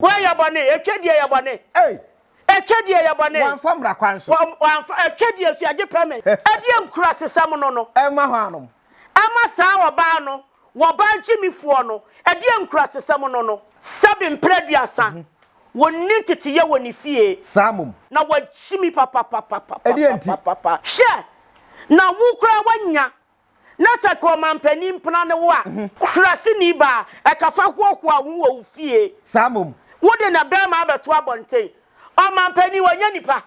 Wei yɛ bɔne, etwedie yɛ bɔne. Ei! Etwedie yɛ bɔne. Wamfa mmara kwan so. Wamfa, etwedie so yɛgye pɛmɛ. Ɛdeɛ nkurasesɛm no no. Ɛma hwannom? Ɛma saa ɔbaa no, wɔbaa gyimifoɔ no, ɛdeɛ nkurasesɛm no no. Sɛbe mprɛ aduasa, wɔnni nteteyɛ wɔ ne fie. Saa mmom. Na wagyimi Ɛdeɛn nti? papapapapapapapa. Hwɛ, na wo koraa woanya Na sɛ ka ɔmanpanin mpena ne wo a, kuraseni baa, ɛka fa hoahoa wo ho wɔ wo fie. Saa mmom. Wode na bɛrima abɛto abɔnten. Ɔmanpanin, ɔnyɛ nipa.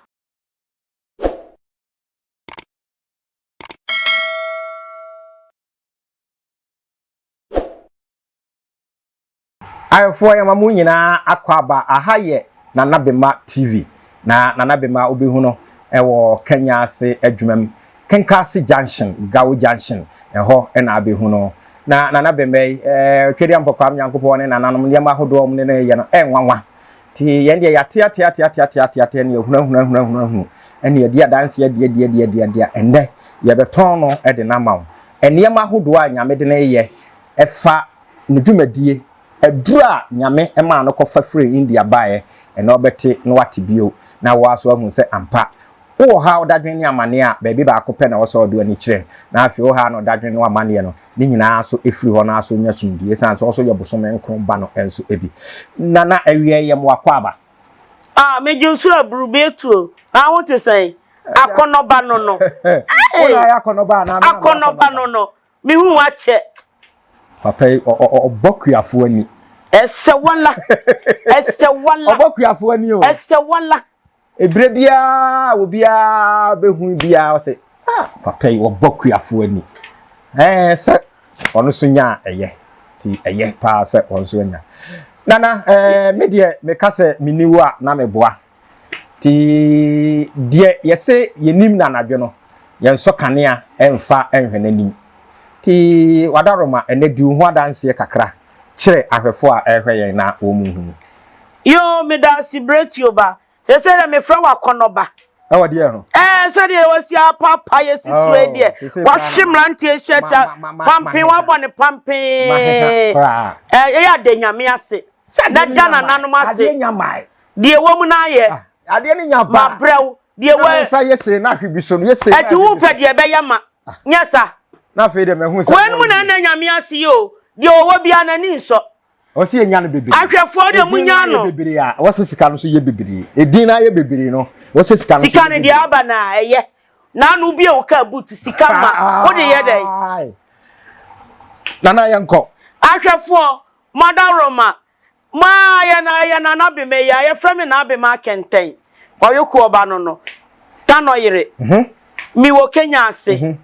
Ayɛfoɔ yɛma mo nyinaa akwaaba aha yɛ Nana Bema TV na Nana Bema wobɛhu no ɛwɔ Kenya ase adwuma mu Kenkase Junction Gawo Junction ɛhɔ na abɛhu no na Nana Bema yi ɛɛ Twedeɛ Mpɔkwam Nyankopɔn ne nananom nneɛma ahodoɔ wɔn ne no yɛ no ɛnwanwa nti yɛn deɛ yɛate ate ate ate ate ate ate ɛne ahunu ahunu ahunu ahunu ahunu ɛne yɛde adanseɛ deɛ deɛ deɛ deɛ deɛ ɛnnɛ yɛbɛtɔn no ɛde no ama wo nneɛma ahodoɔ a Nyame de no yɛ ɛfa ne dwumadie, aduro a Nyame maa no kɔfa firii India baeɛ, ɛnɛ wobɛte na wate bio, na woa nso ahunu sɛ ampa wowɔ haw, dadwen ne amaneɛ a, baabi baako pɛ na ɛwɔ sɛ wode w'ani kyerɛ, na afei wo haw no, dadwen ne w'amaneɛ no, ne nyinaa nso firi hɔ na nso nya sumdie, ɛsiane sɛ wo nso yɛ bosome nkron ba no nso bi. Nana awia yi yɛ mo akwaaba. Ah, me dwonso aburu betuo. Na ho te sɛn? Akɔnɔba no no. Wo na ayɛ akɔnɔba anaa me na meyɛ akɔnɔba no no. Me hu akyɛ. Papa yi ɔbɔ kuafo ani. Ɛsɛ wala. Ɛsɛ wala. Ɔbɔ kuafo ani o. Ɛsɛ wala. Ebire biara obiara bɛhu biara ɔsɛ ah papa yi ɔbɔ kuafo ani. Ɛɛ sɛ ɔno nso nya a ɛyɛ ti ɛyɛ paa sɛ ɔno nso anya. Nana ɛɛ me deɛ meka sɛ meni wo a na meboa. Nti deɛ yɛse yɛnim no anadwo no, yɛnsɔ kanea mfa nhwɛ n'anim. Nti Wadaroma, ɛnnɛ di wo ho adanseɛ kakra kyerɛ ahwɛfoɔ a ɛrehwɛ yɛn na wɔn nhunu. Yoo medaase Bretio ba. Sesei deɛ mefrɛ wo akɔnɔba. Ɛwɔ deɛ ho? Ɛɛ sɛdeɛ wɔsi apaapae asi so yi deɛ, wahwe mmeranteɛ hyɛ ta pampen wabɔ ne pampen. Ɛyɛ ada Nyame ase. Na da nananom ase. Deɛ ɛwɔ mu no ayɛ. Ah, adeɛ no nya ba. Mabrɛ wo. Deɛ wɔ. Na nsa yɛ sei na ahwe bi so no yɛ sei. Ɛti wo pɛ deɛ ɛbɛyɛ ma. Ah. Nyɛ sa. Na afei deɛ mahu sɛ. Wɔn mu na ɛna Nyame ase yi o. Deɛ ɔwɔ biara n'ani nsɔ. Wɔsi yɛ nya no bebree. Ahwɛfoɔ deɛ mu nya no. Edin no ayɛ bebree a wɔsi sika no so yɛ bebree. Edin no ayɛ bebree no wɔsi sika no so yɛ bebree. Sika no deɛ aba na ɛyɛ. Na ano bi a wɔka boot sika ma. Wo de yɛ dɛ. Nana yɛn kɔ. Ahwɛfoɔ, madaworoma, Maa yɛ na ɛyɛ Nana Bema yi a yɛfrɛ me Naa Bema Akɛntɛn, Ɔyokoɔ ba no no, Tanɔ yere. Me wɔ Kenya ase.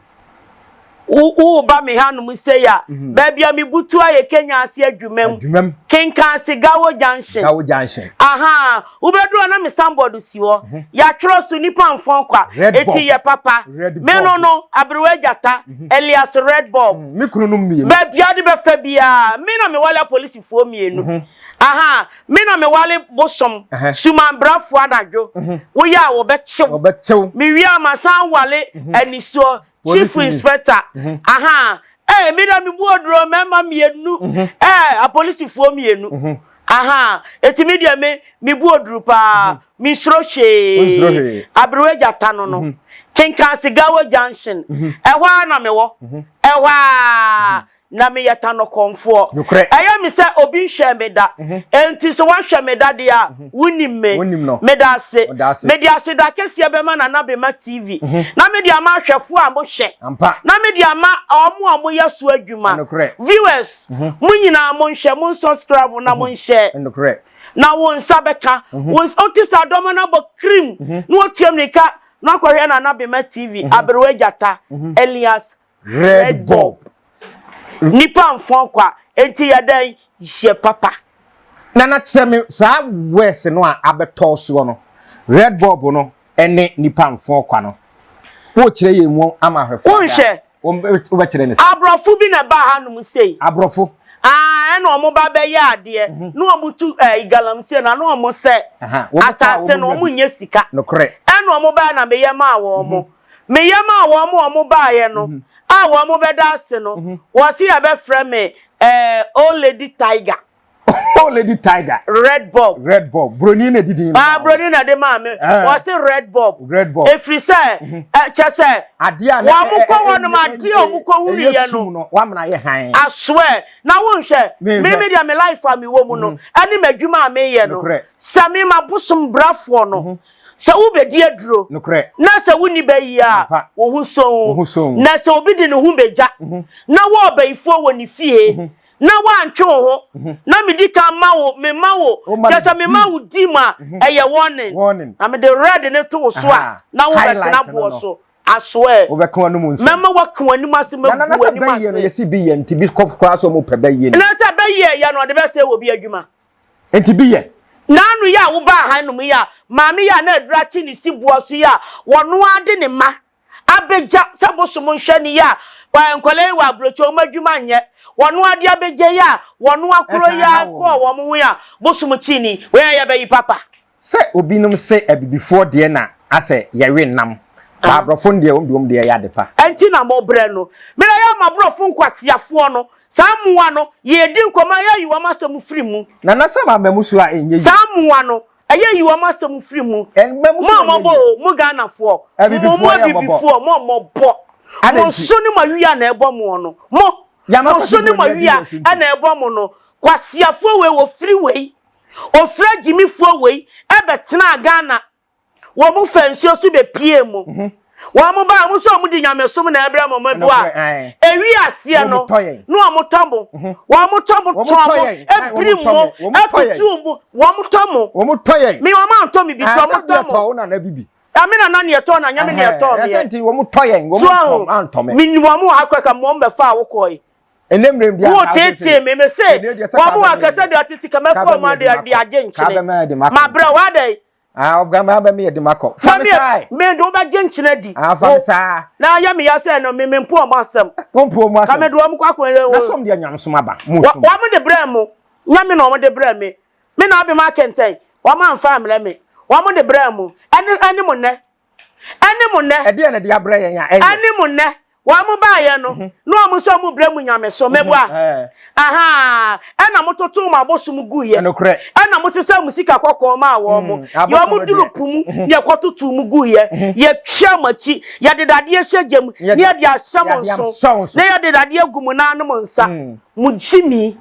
Wo wo ba me hanom sei a, baabi a me butu ayɛ Kenya ase adwumam. Adwumam. Kenkanse Gawo Junction. Gawo Junction. Ahaa, wobɛduru hɔ na me sanbɔɔdo si hɔ. Yɛatwerɛ so nipa mfɔn kwa. Red Eti bulb. yɛ papa. Red Me no bulb. no, Aberewa Agyata, Elias Red Bulb. Me kunu nom mmienu. Baabi a wode bɛfa biara, me na mewale apolisifoɔ mmienu. Aha, me na mewale bosom, sumanbrafoɔ anadwo. Woyɛ a wɔbɛkye wo. Wɔbɛkye wo. Mewie a masan wale anisoɔ, chief inspector. Aha, eh, me na mebu oduro mmarima mmienu, eh, apolisifoɔ mmienu. Aha, eti me deɛ me, mebu oduru paa. Mensuro hwee. Aberewa gyata no no. Kenkanse Gawo Junction. Ɛhɔ ara na mewɔ. Ɛhɔ ara na meyɛ tanɔkɔmfoɔ. Ɛyɛ me sɛ obi nhwɛɛ me da. Enti sɛ woahwɛ me da deɛ a, wonim me. Meda ase. Mede aseda kɛseɛ bɛma Nana Bema TV. Na mede ama ahwɛfoɔ a mohwɛ. Na mede ama wɔn a wɔyɛ so adwuma. Viewers, mo nyinaa monhwɛ, monsubscribe na monhyɛ. Na wo nsa bɛka. Wo nsa, wote sɛ adɔma no abɔ cream na wotua mmirika na akɔhwɛ Nana Bema TV, Aberewa Gyata, alias Red Bob. Nnipa mfɔn kwa, enti yɛ dɛn? Yɛ papa. Nana kyerɛ me saa words no a abɛtɔ soɔ no, Red Bob no ne nipa mfɔn kwa no. Wokyerɛ yɛn mu ama ahwɛfoɔ ada. Wonhwɛ. Wobɛkyerɛ ne sɛ. Aborɔfo bi na ɛbaa hanom sei. Aborɔfo. Ah, ɛna wɔn ba bɛyɛ adeɛ. Na wɔn tu ɛɛ galamsey na na wɔn sɛ asase no wɔn nyɛ sika. Nokorɛ. Ɛna wɔn baa na meyɛ maa wɔn. Meyɛ maa wɔn a wɔn baeɛ no a wɔn bɛda ase no, wɔse yɛbɛfrɛ me ɛɛ old lady tiger. Oh, Lady Tiger. Red Bob. Red Bob. Broni na didi. Ah, broni na de maa me. Wɔsi Red Bob. Red Bob. Efiri sɛ, mhm. kyɛ sɛ. Adeɛ a na wɔn kɔ hɔ nom adeɛ a wɔn kɔ wuli yɛ no. Wɔn amena yɛ han. Asoɛ na wɔn hwɛ. Mi mi deɛ mi life a mi wɔ mu no, mhm. ɛne m'adwuma a mi yɛ no. Sɛ mi ma bosom brafoɔ no. Mhm. Sɛ wobɛdi aduro na sɛ wonni bɛyi a, wo ho sɔn. Na sɛ obi de ne ho bɛgya na wɔ ɔbɛyifoɔ wɔ ne fie na woantwe wo ho mhm. na medi kan ma wo mema wo kyɛ sɛ mema wo di mu a mhm. ɛyɛ warning na mede red ne to wo so a na wobɛtena boɔ so asoɛ mɛma woaka w'anim ase mɛgu w'anim ase yɛsi bi yɛ nti bi kɔ koraa sɛ ɔmo pɛ bɛyɛ na sɛ bɛyɛ yɛ no ɔde bɛsɛ wɔ bi adwuma nti bi yɛ n'ano yi a wobaa ha nom yi a maame yi a na aduru akye ne si boɔ so yi a wɔno ade ne ma abegya sɛ bosom nhwɛ ne yi a nkwadaa yi wɔ aburokyi wɔn adwuma nyɛ wɔn ade abegya yi a wɔn akoro yi a kɔɔ wɔn ho yi a bosom kyi ni wei a yɛbɛyi papa. Sɛ obinom se abibifoɔ deɛ na asɛ yɛwe nam, but aborɔfo no deɛ wɔn deɛ wɔn deɛ yɛ ade pa. Ɛnti na mo brɛ no. Me na yɛ ama aborɔfo nkwaseafoɔ no saa mmoa no yɛdi nkɔmmɔ a yɛyi wɔn asɛm firi mu. Nana sɛ mama mu so a ɛnyɛ yie. Saa mmoa no Ɛyɛ yi wɔn asɛm firi mu. Mo a mɔbɔ o, mo Ghanafoɔ, mo mo abibifoɔ, mo a mɔbɔ. Mo nso ne mo awia na ɛbɔ mo no. Mo, mo nso ne mo awia na ɛbɔ mo no. Kwasiafoɔ wei, wɔfiri wei, wɔfiri agyimifoɔ wei ɛbɛtenaa Ghana. Wɔn fa nsuo so bɛpie mu. Mhm. Wɔn ba wɔn sɛ wɔn de nyamesom na ɛbrɛ mo mo a. Ewi aseɛ no na wɔn tɔ mo. Mhm. Wɔn tɔ mo tɔn mo ebiri mo etutu mo wɔn tɔ mo. Wɔn tɔ yɛn. Mi wɔn antɔ mi bi tɔ wɔn tɔ mo. Ɛmi na na neɛ tɔ na nyɛ mi neɛ tɔ mi yɛ. Wɔn tɔ yɛn wɔn tɔ antɔ mi. Mi ni wɔn wɔ ha kora ka wɔn bɛ fa awokɔ yi. Ɛnɛ mmerɛ bi wo tete me me se wɔn wɔ akɛsɛ deɛ ɔtete kɛmɛ fɔ wɔn adeɛ agye nkyene ma brɛ wɔ adɛ. Ah, ɔbɛn bɛ bɛ mi yɛ di ma kɔ. Fa mi saa. Mi de wobɛgye nkyene di. Ah, fa mi saa. Na yɛ mi ya sɛ no mi mi mpo ɔmo asɛm. Wɔn mpo ɔmo asɛm. Ka mi de wɔn kɔ akɔ yɛ. Na sɔm deɛ nyamesom aba. Mo som. Wɔn de brɛ mo. Nyame na wɔn de brɛ mi. Mi na abi ma akɛntɛn. Wɔn anfa amrɛ mi. Wɔn de brɛ mo. Ɛne ɛne mo nɛ. Ɛne mo nnɛ. Ɛdeɛn na ɛde abrɛ yɛn a ɛnyɛ? Ɛne mo nnɛ. Wɔn baeɛ no, mhm. na wɔn nso wɔn brɛ mu nyamesom. Mhm. Meboa. Aha. Ɛna mo toto mo abosom guiɛ. Ɛnokorɛ. Ɛna mo sesa mo sika kɔkɔɔ maa wɔn mo. Mm, yɛ wɔn duru po mu, mhm. na yɛkɔtoto mu guiɛ. Yɛtwa mo akyi. Yɛde dadeɛ hyɛ gya mu, na yɛde ahyɛ mo nso. Na yɛde dadeɛ gu mo nan ne mo nsa. Mm. Mo gyimi.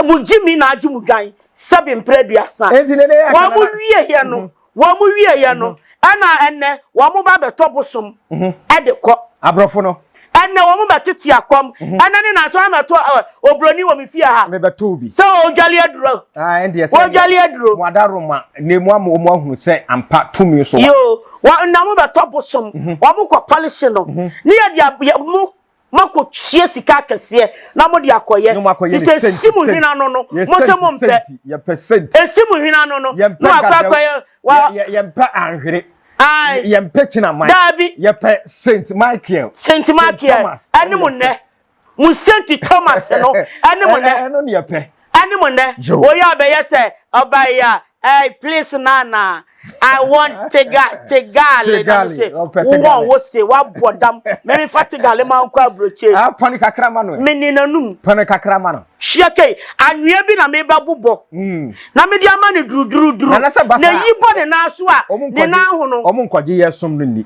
Mo gyimi na agye mo dwan. Sɛbi mpere aduasa. Wɔn mo wie yɛ no. Wɔn wieɛ no, ɛna ɛnɛ wɔn ba bɛtɔ bosom de kɔ. Aborɔfo no. Ɛnɛ wɔn bɛtete akɔm. Ɛnɛ ne nanso wɔn bɛtɔ oburoni wɔ me fie ha. Mebɛtɔ bi. Sɛ ɔdwale aduro. Ɛndeɛ sɛ. Ɔdwale aduro. Mo adaroma na emu ama wɔn ahunu sɛ ampa tumi so. Yoo, wɔn na wɔn bɛtɔ bosom. Wɔn kɔ pɔlihye no. Ne yɛ de mo. Moakɔtua sika akɛseɛ na mode akɔyɛ. Fi sɛ esi mo hwene ano no, mo sɛ mompɛ. Esi mo hwene ano no, na wakɔ akɔyɛ. Yɛmpɛ anhwere. Yɛmpɛ kyinaman. Daabi. Yɛpɛ Saint Michael. Saint Michael. Ɛne mo nnɛ. Mo Saint Thomas no, ɛne mo nnɛ. Ɛno ne yɛpɛ. Ɛne mo nnɛ. Oyɛ abɛyɛ sɛ ɔbaa yi a, Hey, please nana, I want tiga tigale. Na me se, wo wɔn wo se wa bɔ dam. Me me fa tigale ma nkɔ aburokye. Ah, pɔne kakra ma no. Me ni nanum. Pɔne kakra ma no. Hwɛ kei, anwea bi na me ba bobɔ. Mm. Na me de ama ne duruduruduru. Na sɛ basa. Na yi bɔ ne nan so a, ne nan ho no. Wɔn nkɔgye yɛ som no ni.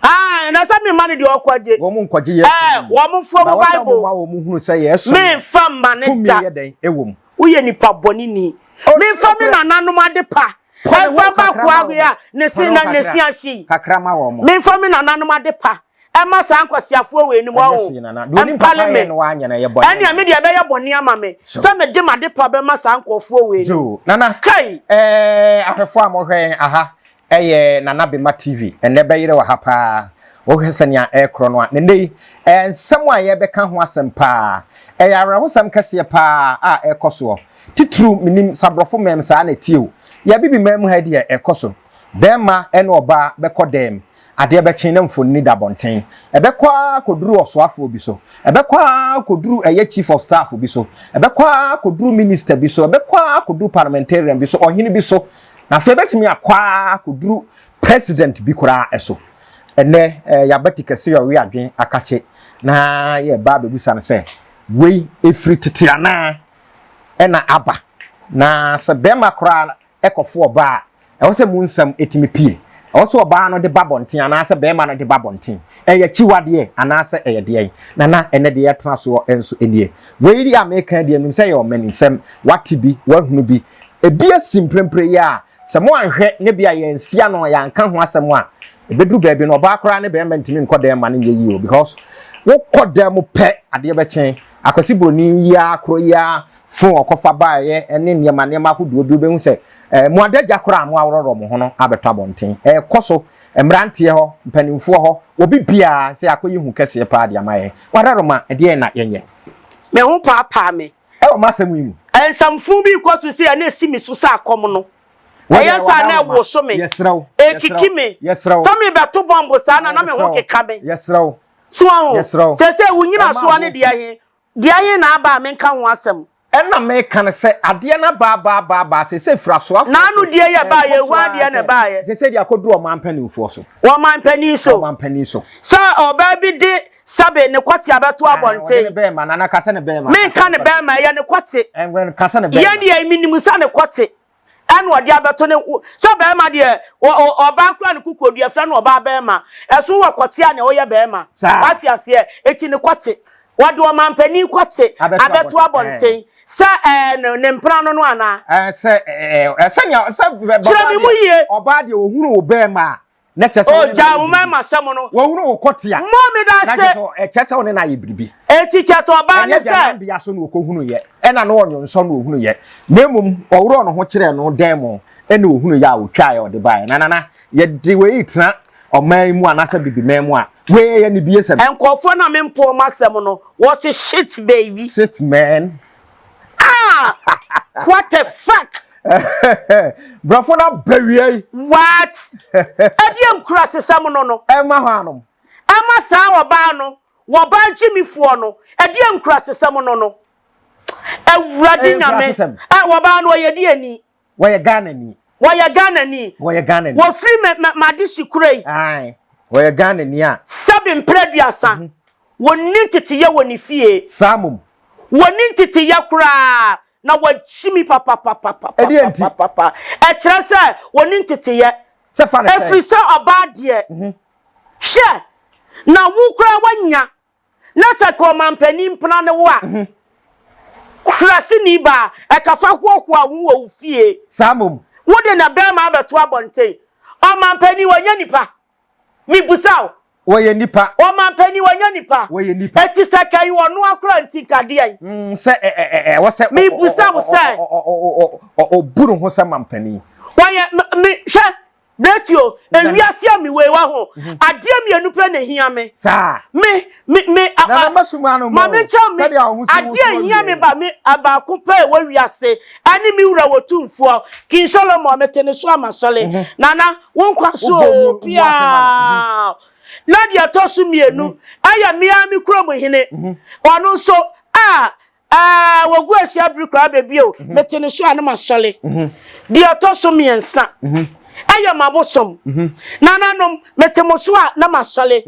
Ah, na sɛ me ma ne deɛ ɔkɔgye. Wɔn nkɔgye yɛ som. Eh, wɔn fo mo Bible. Na wɔn hunu sɛ yɛ som. Me nfa ma ne da. Tumi yɛ dɛn ɛwɔ mu. Woyɛ nipa bɔne ni. Memfa me nananom ade pa ɛmfa mma akoa wei a ne se na ne se ahye yi. Memfa me nananom ade pa ɛma saa nkwaseafoɔ wei nom ɔho. Ɛmpale me. Ɛnea me deɛ ɛbɛyɛ bɔne ama me sɛ mede m'ade pa bɛma saa nkurɔfoɔ wei no. Nana, Kai! Ɛɛ ahwɛfoɔ a mohwɛ yɛn aha Ɛyɛ Nana Bema TV. Ɛnnɛ bɛyerɛ wɔ ha paa. Wohwɛ sɛnea ɛrekorɔ no a, na nnɛ yi, ɛyɛ nsɛm a yɛrebɛka ho asɛm paa. Ɛyɛ awerɛhosɛm kɛseɛ paa a ɛrekɔ soɔ. Titiriw, menim sɛ aborɔfo man mu saa na ɛteɛ o. Yɛn Abibiman mu ha yi deɛ, ɛrekɔ so. Barima ne ɔbaa bɛkɔ dɛm. Adeɛ bɛkye na mfonini da abɔnten. Ɛbɛkɔ ara akɔduru ɔsoafoɔ bi so. Ɛbɛkɔ ara akɔduru ɛyɛ Chief of Staff bi so. Ɛbɛkɔ ara akɔduru Minister bi so. Ɛbɛkɔ ara akɔduru Parliamentarian bi so, ɔhene bi so. Na afei ɛbɛtumi akɔ ara akɔduru president bi koraa so. Ɛnnɛ yɛaba ti kɛse yɛ ɔwe adwen akakye na yɛreba abɛbisa no sɛ, wei ɛfiri tete anaa? na aba. Na sɛ bɛrima koraa kɔfo ɔbaa a, ɛwɔ sɛ mu nsɛm tumi pue. Ɛwɔ sɛ ɔbaa no de ba bɔnten anaasɛ bɛrima no de ba bɔnten. Ɛyɛ akyiwadeɛ anaasɛ ɛyɛ deɛn? Nana, ɛnnɛ deɛ yɛtena soɔ nso nie. Wei a meka yi deɛ, menim sɛ ɛyɛ ɔmaninsɛm. Woate bi, woahunu bi. Ebi asi mprempren yi a, sɛ moanhwɛ na ebia yɛansi ano, yɛanka ho asɛm a, ɛbɛduru baabi no, ɔbaa koraa ne bɛrima ntumi nkɔ dan ma no nyɛ yie o because wokɔ dan mu pɛ, adeɛ bɛkye. Akwasi Broni yi ara koro yi ara fon ɔkɔfa baeɛ ne nneɛma nneɛma ahodoɔ bi wobɛhu sɛ eh, mo adagya koraa a mo aworɔworɔ mo ho no abɛtɔ abɔnten. Ɛrekɔ so mmeranteɛ hɔ, mpanimfoɔ hɔ, obi biara sɛ akɔyi hu kɛseɛ paa de ama yɛn. Wadaroma, ɛdeɛn na yɛnyɛ? Me ho paapaa me. Ɛwɔ m'asɛm yi mu. Nsɛmfo bi rekɔ so sei a na esi me so sɛ akɔm no. Ɛyɛ saa na ɛwoso me. Ekiki me. Sɛ mebɛto bɔmbo saa na na me ho keka me. So ahu? Seesei wo nnyinasoɔ ne deɛ he? Deɛ he na aba a menka ho asɛm? Ɛna meka no sɛ adeɛ no aba aba aba aba seesei firi asoafoɔ so. N'ano deɛ yɛ baeɛ, ɛnkɔ so hwan ara deɛ na sɛ ɛbaeɛ? Seesei deɛ akɔduru ɔman mpanimfoɔ so. Ɔman panin so. Ɔman panin so. Sɛ ɔbaa bi de sɛbe ne kɔte abɛto Ɔde abɔnten. ne bɛɛma, Nana ka sɛ ne bɛɛma. Menka ne bɛɛma, ɛyɛ ne kɔte. Ɛnwɛn ka sɛ ne bɛɛma. Yɛn deɛ menim sɛ ne kɔte ɛna ɔde abɛto ne sɛ bɛɛma deɛ ɔbaa kura ne kukuo frɛ no ɔbaa bɛɛma. Ɛso wɔ kɔte a na ɔyɛ bɛɛma. Wate aseɛ? Eti ne kɔte. Wɔde ɔmanpanin kɔte abɛto abɔnten sɛ ɛɛ ne mpena no no anaa? Ɛɛ sɛ ɛɛ sɛnea sɛ Kyerɛ me mu yie. Ɔbaa deɛ ohunu wo bɛɛma a na kyerɛ sɛ wo ne no ayɛ biribi. M'asɛm no. Wɔhunu wo kɔte a. Mmɔ me da ase. Na kyerɛ sɛ ɛkyerɛ sɛ wo ne no ayɛ biribi. Eti kyerɛ sɛ ɔbaa ne sɛ. Ɛnyɛ gyananbea so na ɔkɔhunu yɛ, ɛna na ɔnwonsɔ na ɔhunu yɛ, na mmom ɔworɔɔ ne ho kyerɛɛ no dan mu ɛna ɔhunu yɛ a ɔtwaeɛ ɔde baeɛ. Na nana, yɛde wei retena ɔman yi mu anaasɛ bibiman mu a, wei yɛ anibiesɛm. Nkurɔfoɔ no a mempo wɔn asɛm no, wɔse shit baby. Shit man. Ah! What the fuck? Brɔfo no aba wiei. What? Ɛdeɛ nkurasesɛm no no. Ɛma hɔ anom. Ɛma saa ɔbaa no, wɔbaa gyimifoɔ no, ɛdeɛ nkurasesɛm no no. Awurade Nyame. Ɛ wɔbaa no ɔyɛ deɛ ni. Wɔyɛ Ghana ni. Wɔyɛ Ghana ni. Wɔyɛ Ghana ni. Wɔfiri mɛ mɛ m'adehye kuro yi. Ae. Wɔyɛ Ghana ni a. Sɛbi mprɛ aduasa. Mhm. Wɔnni nteteyɛ wɔ ne fie. Saa mom. Wɔnni nteteyɛ koraa na wɔagyi mi papapapapapapapa. Ɛkyerɛ sɛ wɔnni nteteyɛ. Sɛ fa ne sɛ. Ɛfiri sɛ ɔbaa deɛ. Mhm. Hwɛ na wo koraa woanya Na sɛ ka ɔmanpanin mpena ne wo a, kuraseni baa, ɛka fa hoahoa wo wɔ wo fie. Saa mmom. Wode na bɛrima abɛto abɔnten. Ɔmanpanin, wɔnyɛ nipa? Mebisa wo. Wɔyɛ nipa. Ɔmanpanin, wɔnyɛ nipa? Wɔyɛ nipa. Eti sɛ ka yi ɔno akora nti nka deɛn? Sɛ ɛ ɛ ɛwɔ sɛ. Mebisa wo sɛ. Ɔbu ne ho sɛ mampanin. Wɔyɛ me hwɛ. Betio, ewiase a mewɔ yi waho, mhm. adeɛ mmienu pɛ na ehia me. Saa. Me, me, me, a, a, ma me nkyɛn me, adeɛ ehia me ba me baako pɛ ɛwɔ wiase, ɛne me wura wɔ tumfoɔ, King Solomon, mete ne so amasɔle. Mhm. Nana, wo nkwa so o, piaa. Mhm. Na deɛ ɛtɔ so mmienu, ɛyɛ mmea me kurom hene, ɔno nso a Ɛɛ, wɔgu ahyia bere koraa bɛ bio, mhm. mete ne so a ne masɔre. Mhm. Deɛ ɛtɔ so mmiɛnsa, mhm. ɛyɛ m'abosom. Nananom, mete mo so a na masɔre.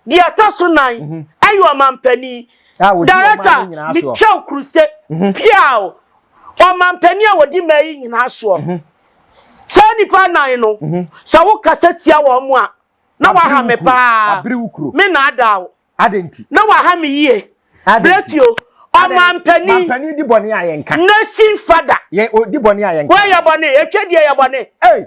Deɛ ɛtɔ so nan, ɛyɛ ɔmampanin. Director, metwa kuruse, piaw. Ɔmampanin a wɔdi mmaa yi nyinaa soɔ. Saa nnipa nan no, sɛ wokasa tia wɔn a, na waha me paa. Me na ada wo. Adɛn nti? Na waha me yie. Adɛn nti? Bretio, ɔmampanin. Mampanin di bɔne a yɛnka. Nation father. Yɛn odi bɔne a yɛnka. Wɔyɛ bɔne, etwa die yɛ bɔne. Ei!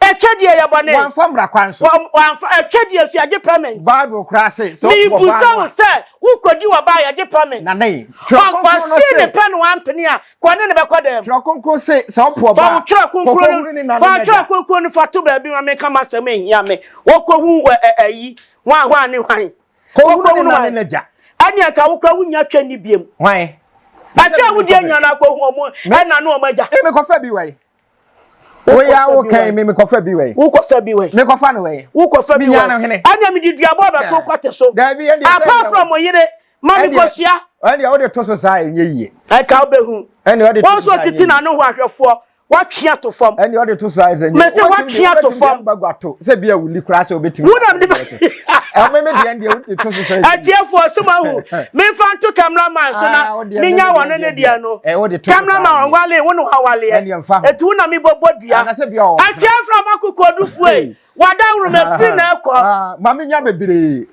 Etwa die yɛ bɔne. Wɔamfa mmara kwan so. Wɔamfa etwa die so yɛgye payment. Bible koraa se sɛ woto ɔbaa no a. Mebisa wo sɛ wokɔdi ɔbaa a yɛgye payment. Nane, Twerɛ Kronkron no se. Ɔsee ne pɛ na wampene a, kɔ ne no bɛkɔ dɛm. Twerɛ Kronkron se sɛ wopo ɔbaa a, kɔkɔhunu ne na ne Fa n'agya. Twerɛ Kronkron no fa to baabi ma menka m'asɛm ɛhia me. Wɔkɔhu ayi, hwan hwan ne hwan. Kɔhunu ne na ne n'agya. Ɛne anka wo koraa wonnya twɛ nni biam. Hwan? Ɛkyɛ a wodi anya no akɔhu ɔmo ɛna ne ɔmo agya. Ee mekɔfa bi wɛn. Woyɛ a wokan me mekɔfa bi wɛn. Wokɔfa bi wɛn. Mekɔfa no wɛn. Wokɔfa bi wɛn. No hene. Ɛne mede duabɔ bɛto kɔte so. Daabi ɛndeɛ sɛ. Apart from mo yere ma mekɔhyia. Ɛndeɛ wode to so saa ɛnyɛ yie. Ɛka wobɛhu. Ɛndeɛ wode to so saa ɛnyɛ yie. Wɔn nso tete na ne ho ahwɛfoɔ. Watwe ato fam. Ɛnni ɔde to so ayɛ sɛ nyɛ. Mese watwe ato fam. Wobɛtumi de ato sɛ bi a wuli koraa sɛ wobɛtumi. Wo na mede bɛ. Ɛme me deɛ deɛ wode to so sɛ. Atiefoɔ so ma hu. Memfa nto cameraman so na Ah, wo deɛ, menya me wɔne deɛ ne deɛ deɛ no. Eh, wode to so saa Cameraman deɛ. ɔnwale wo ne wawaleɛ. Ɛneɛ mfa ho. Eti wo na mebɔbɔ dua. Anasɛ bia ɔwɔ. Atiefo amakokodufoɔ yi, wada nwoma firi na ɛkɔ. Ah, maame nya bebree.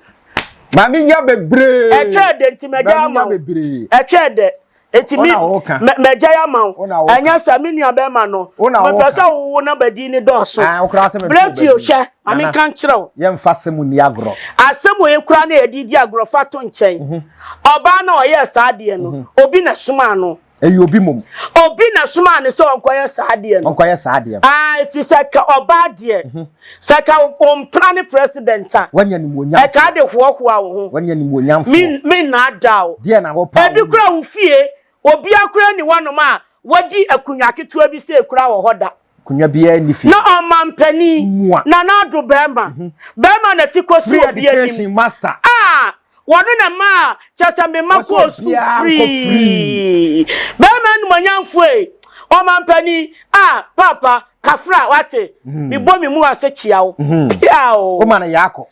Maame nya bebree. Ɛkyɛɛ dɛ nti mɛgya Maame ama nya wo. bebree. Ɛkyɛɛ dɛ nti Wo me na woka. mɛgya ama wo. Wo na woka. Ɛnyɛ sɛ me nua bɛrima no. Wo na Mepɛ woka. sɛ wowo na badi ne dɔɔso. Ah, wo koraa sɛ mempɛ wo Bretio badi. hwɛ, ma Nana. menka nkyerɛ wo. Yɛmfa asɛm nni agorɔ. Asɛm wei koraa na yɛde di agorɔ fa to nkyɛn. Ɔbaa no a ɔyɛɛ saa adeɛ no, obi na ɛsomaa no. Ɛyɛ obi mmom. Obi na somaa no sɛ ɔnkɔyɛ saa adeɛ no. Ɔnkɔyɛ saa adeɛ no. Ah, ɛfiri sɛ ka ɔbaa deɛ, mhm. sɛ ka ɔmpena ne president a, Wanya nimonyamfoɔ. ɛka de hoahoa wo ho. Wanya nimonyamfoɔ. Me me nnaadaa wo. Deɛ na wɔpa Ebi kura wo fie, obiara kura ni hɔnom a wadi akonnwa ketewa bi sɛ ekura wɔ hɔ da. Akonnwa biara nni fie. Na ɔmampanin, Mua. Nana Addo barima, barima na ti kɔsi Free obi anim. education master. A wɔno na ɛmaa kyerɛ sɛ me mma Wɔsɛ kɔɔ sukuu obiara nkɔ free. Barima animuonyamfoɔ ei, ɔmampanin, a paapa, kafra, wate, mebɔ me mu ase kyea wo. Pia o. Woma no yaakɔ.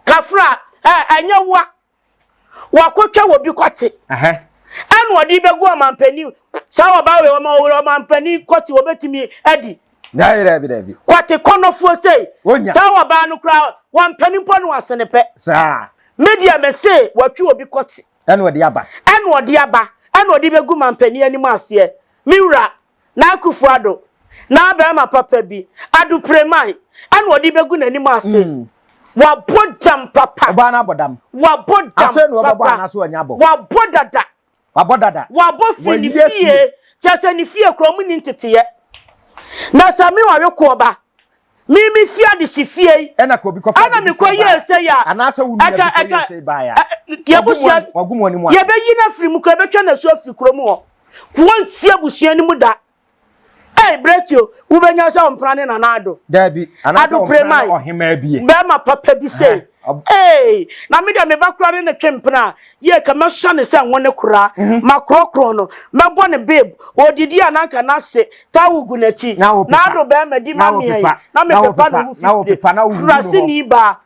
Kafra, ɛ, ɛnyɛ wo a. Wakɔtwa wɔ bi kɔte. Ɛna ɔde bɛgu ɔmampanin. Saa ɔbaa wei ɔma ɔwura ɔmampanin kɔte wɔbɛtumi adi. Dabi dabi dabi. Kɔte kɔnɔfoɔ sei. Onya. Saa ɔbaa no koraa wɔmpɛ mpo no asene pɛ. Saa. Me deɛ me se watwi obi kɔte. Ɛna ɔde aba. Ɛna ɔde aba. Ɛna ɔde bɛgu mampanin anim aseɛ. Me wura. Na Akufo Addo, na barima papa bi, Addo Preman, ɛna ɔde bɛgu n'anim ase. Mm. Wabɔ dam papa. Ɔbaa no abɔ dam. Wabɔ dam Afei na ɔbɛbɔ papa. anaasɛ wanya abɔ. Wabɔ dada. Wabɔ dada. Wabɔ firi ne Wayi afie. fie. Kyerɛ sɛ ne fie kura ɔmo ni nteteyɛ. Na sɛ me ɔwe koɔ ba, me me fie adehye fie yi. Ɛna ka obi kɔfa Ɛna ade bi mekɔ sei yie baeɛ. sɛ yɛ a. Anaasɛ wo nua bi Ɛka kɔ ɛka yie sei baeɛ a. ɛ- yɛbusua Wagu mo anim ase. yɛbɛyi no afiri mu kura yɛbɛtwa n'asu afiri kurom hɔ. Wɔnsi abusua no mu da. Ei, Bretio, wobɛnya sɛ ɔmpena ne Nana Addo. Daabi, anaasɛ Addo ɔmpena ne Preman. ɔhemaa bi ɛ. Bɛrima papa bi sei. Ɛhɛ, Ei, na me deɛ me ba koraa ne no twe mpena a, yie ka mɛsɔ ne sɛ ngo ne koraa. Makorɔkorɔ no, mɛbɔ no babe. Ɔredidi a na anka n'ase towel gu n'akyi. Na wopepa. Na Addo bɛrima di Na ma me yi, wopepa. na Na mepepa ne wopepa. ho Na fifire. wopepa. Na wohuhu ne hɔ. Kuraseni baa,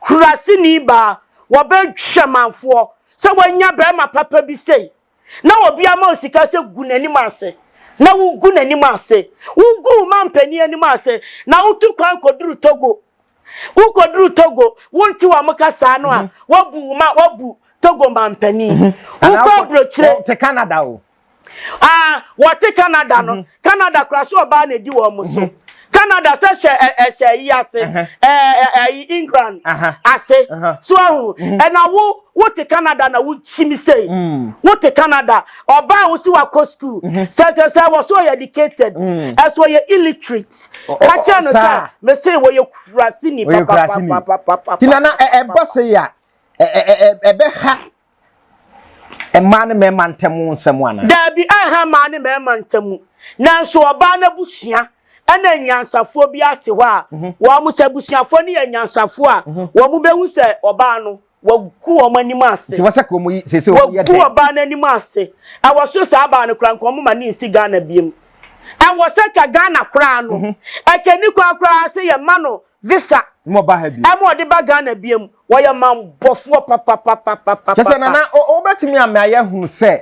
kuraseni baa, wɔbɛdwamanfoɔ sɛ wɔanya bɛrima papa bi sei. Na obi ama wo sika sɛ gu n'anim ase, na wogu n'anim ase. Wogu wo mampanin anim ase, na wotu kwan kɔduru Togo. Wokɔduru Togo, wonte wɔn kasaa no a, mhm. woabu wo ma woabu Togo mampanin. Mhm. Wokɔ aburokyire. Wɔte Canada o. Ah, wɔte Canada no. Mhm. Canada kora sɛ ɔbaa na edi wɔn so. Canada sɛ hyɛ ɛhyɛ yi ase ɛɛ ɛyi England ase so ahu mhm. ɛna wo wote Canada na wokyi mi sei mm. wote Canada ɔbaa a wosi wakɔ school mhm. sɛ sɛ sɛ wɔ so ɔyɛ educated mm. ɛso ɔyɛ illiterate kakyɛ no sɛ mese wɔyɛ kurasini papapapapapa. Tina na ɛba sɛ yi a ɛbɛha Mmaa ne mmarima ntam nsɛm anaa? Daabi, ɛnha mmaa ne mmarima ntam. Nanso ɔbaa no abusua ɛna anyansafoɔ bi ate hɔ a, mhm. wɔn sɛ abusuafoɔ no yɛ anyansafoɔ a, mhm. wɔn bɛhu sɛ ɔbaa no wagu wɔn anim ase. Nti wɔsɛ kɔn mu yi sese wɔn yɛ dɛ. Wagu ɔbaa no anim ase. Ɛwɔ so saa ɔbaa no koraa nka wɔn ma ne nsi Ghana biem. Ɛwɔ sɛ ka Ghana koraa no, mhm. ɛkɛ ni koraa koraa sɛ yɛ ma no Visa Ma ɔba ha bio. Ɛma ɔde ba Ghana biom. Wɔyɛ manbɔfoɔ papapapapapa. Kyɛ sɛ Nana, wobɛtumi ama yɛahunu sɛ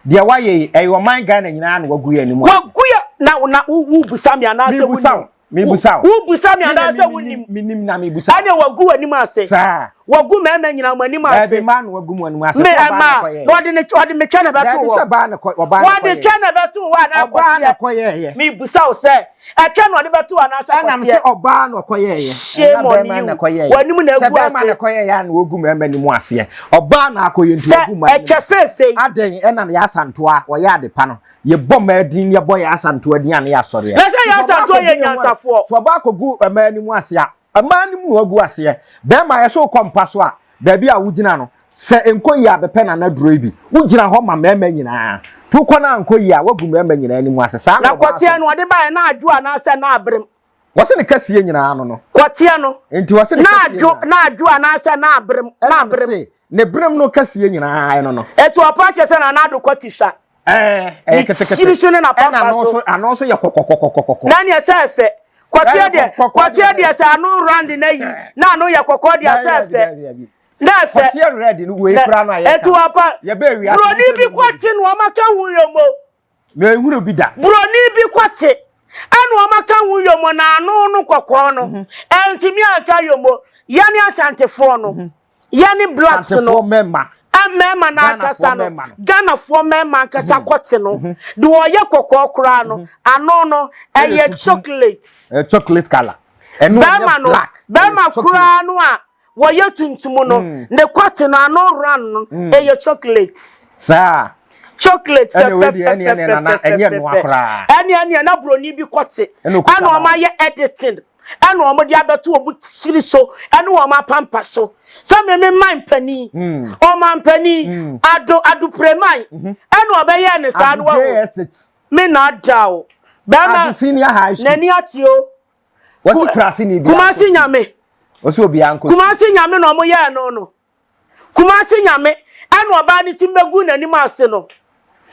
deɛ wayɛ yi, ɛyɛ ɔman Ghana nyinaa na wagu yɛn anim ase. Wagu yɛ, na, na wobisa me anaasɛ wonim? Mebusa wo, mebusa wo. Wobisa me anaasɛ wonim? Menim na mebusa wo. Ɛne wagu w'anim ase. Saa. Wagu mmarima nyinaa mo anim ase. Daabi, mmaa na wagu mo anim ase. Me, mmaa, na ɔde ne, ɔde me kyɛ na ɛbɛto hɔ. Daabi sɛ baa na kɔ, ɔbaa na kɔyɛ. Wɔde kyɛ na ɛbɛto hɔ anaa kɔteɛ. Ɔbaa na kɔyɛɛyɛ. Mebusa wo sɛ, Ɛtwɛ na ɔde bɛto anaasɛ kɔteɛ. Ɛnam sɛ ɔbaa na ɔkɔyɛɛyɛ. Shame on you. W'anim na agu ase. Sɛ bɛrima na ɛkɔyɛɛyɛ a na ɔgu mmarima anim aseɛ. Ɔbaa na akɔyɛ nti ɔgu mmaa anim. Sɛ ɛkyɛ seesei. Adɛn ɛna Yaa Asantewaa ɔyɛ ade pa no. Yɛbɔ mmaa din yɛbɔ Yaa Asantewaa din a na yɛasɔre. Na sɛ Yaa Asantewaa yɛ nyansafoɔ. Sɛ ɔbaa kɔgu mmaa anim ase a, mmaa anim na wagu aseɛ. Bɛrima yɛ sɛ wokɔ mpa so a, baabi a wogyina no, Sɛ ɛnkɔ yie a bɛpɛ Nana duro yi bi. Wo gyina hɔ ma mmarima nyinaa. To kɔ na ankɔ yie a woagu mmarima nyinaa anim ase. Saa na na ɔbaa kɔteɛ no ɔde baeɛ na adwo anaasɛ na aberem? Wɔse ne kɛseɛ nyinaa ano no. Kɔteɛ no Nti wɔse ne na kɛseɛ adwo nyinaa. na adwo anaasɛ na aberem? Na Ɛna aberem. mese ne berem no kɛseɛ nyinaa ɛno no. Ɛti ɔpa kyerɛ sɛ Nana Addo kɔte sua. Ɛɛ ɛyɛ Ne ketekete. tiri so ne Ɛna n'apampa ano so. nso ano nso yɛ kɔkɔkɔkɔkɔkɔ. Na neɛ sɛ ɛfɛ. Kɔteɛ deɛ, kɔteɛ deɛ sɛ ano round na yi na ano yɛ kɔkɔɔ deɛ sɛ ɛfɛ. Na ɛfɛ. Kɔteɛ red no wei kura no ayɛ. Etu apa. Yɛbɛ ewia. Broni bi kɔte na wɔn aka ho yɛ mo. Na ehunu bi da. Broni bi kɔte ɛna wɔn aka ho yɛ mo na ano no kɔkɔɔ no. Ɛntumi anka yɛ mo. Yɛne Asantefoɔ no. Yɛne blacks no. Mmarima. Mmarima no ankasa no. Ghanafoɔ mmarima ankasa mhm. kɔte no. Mhm. Deɛ ɔyɛ kɔkɔɔ koraa no, mhm. ano no ɛyɛ chocolate. Chocolate colour. Bɛrima no, bɛrima koraa no a wɔyɛ tuntum no, mm. ne kɔte no ano run no mm. ɛyɛ chocolate. Saa. Chocolate fɛfɛfɛfɛfɛfɛ. Ɛne ɛne na broni bi kɔte. Ɛna wɔn ayɛ editing. Ɛna wɔn de abɛto wɔn tiri so ɛne wɔn apampa so sɛ meme man panin hmm. ɔman panin hmm. ado adopreman mhm. ɛna ɔbɛyɛ ne saa no wahu me na ada o bɛrima n'ani ate o kumasi nyame kumasi nyame na wɔn yɛɛ no no. Kumasi Nyame ɛna ɔbaa ne tim bɛgu n'anim ase no.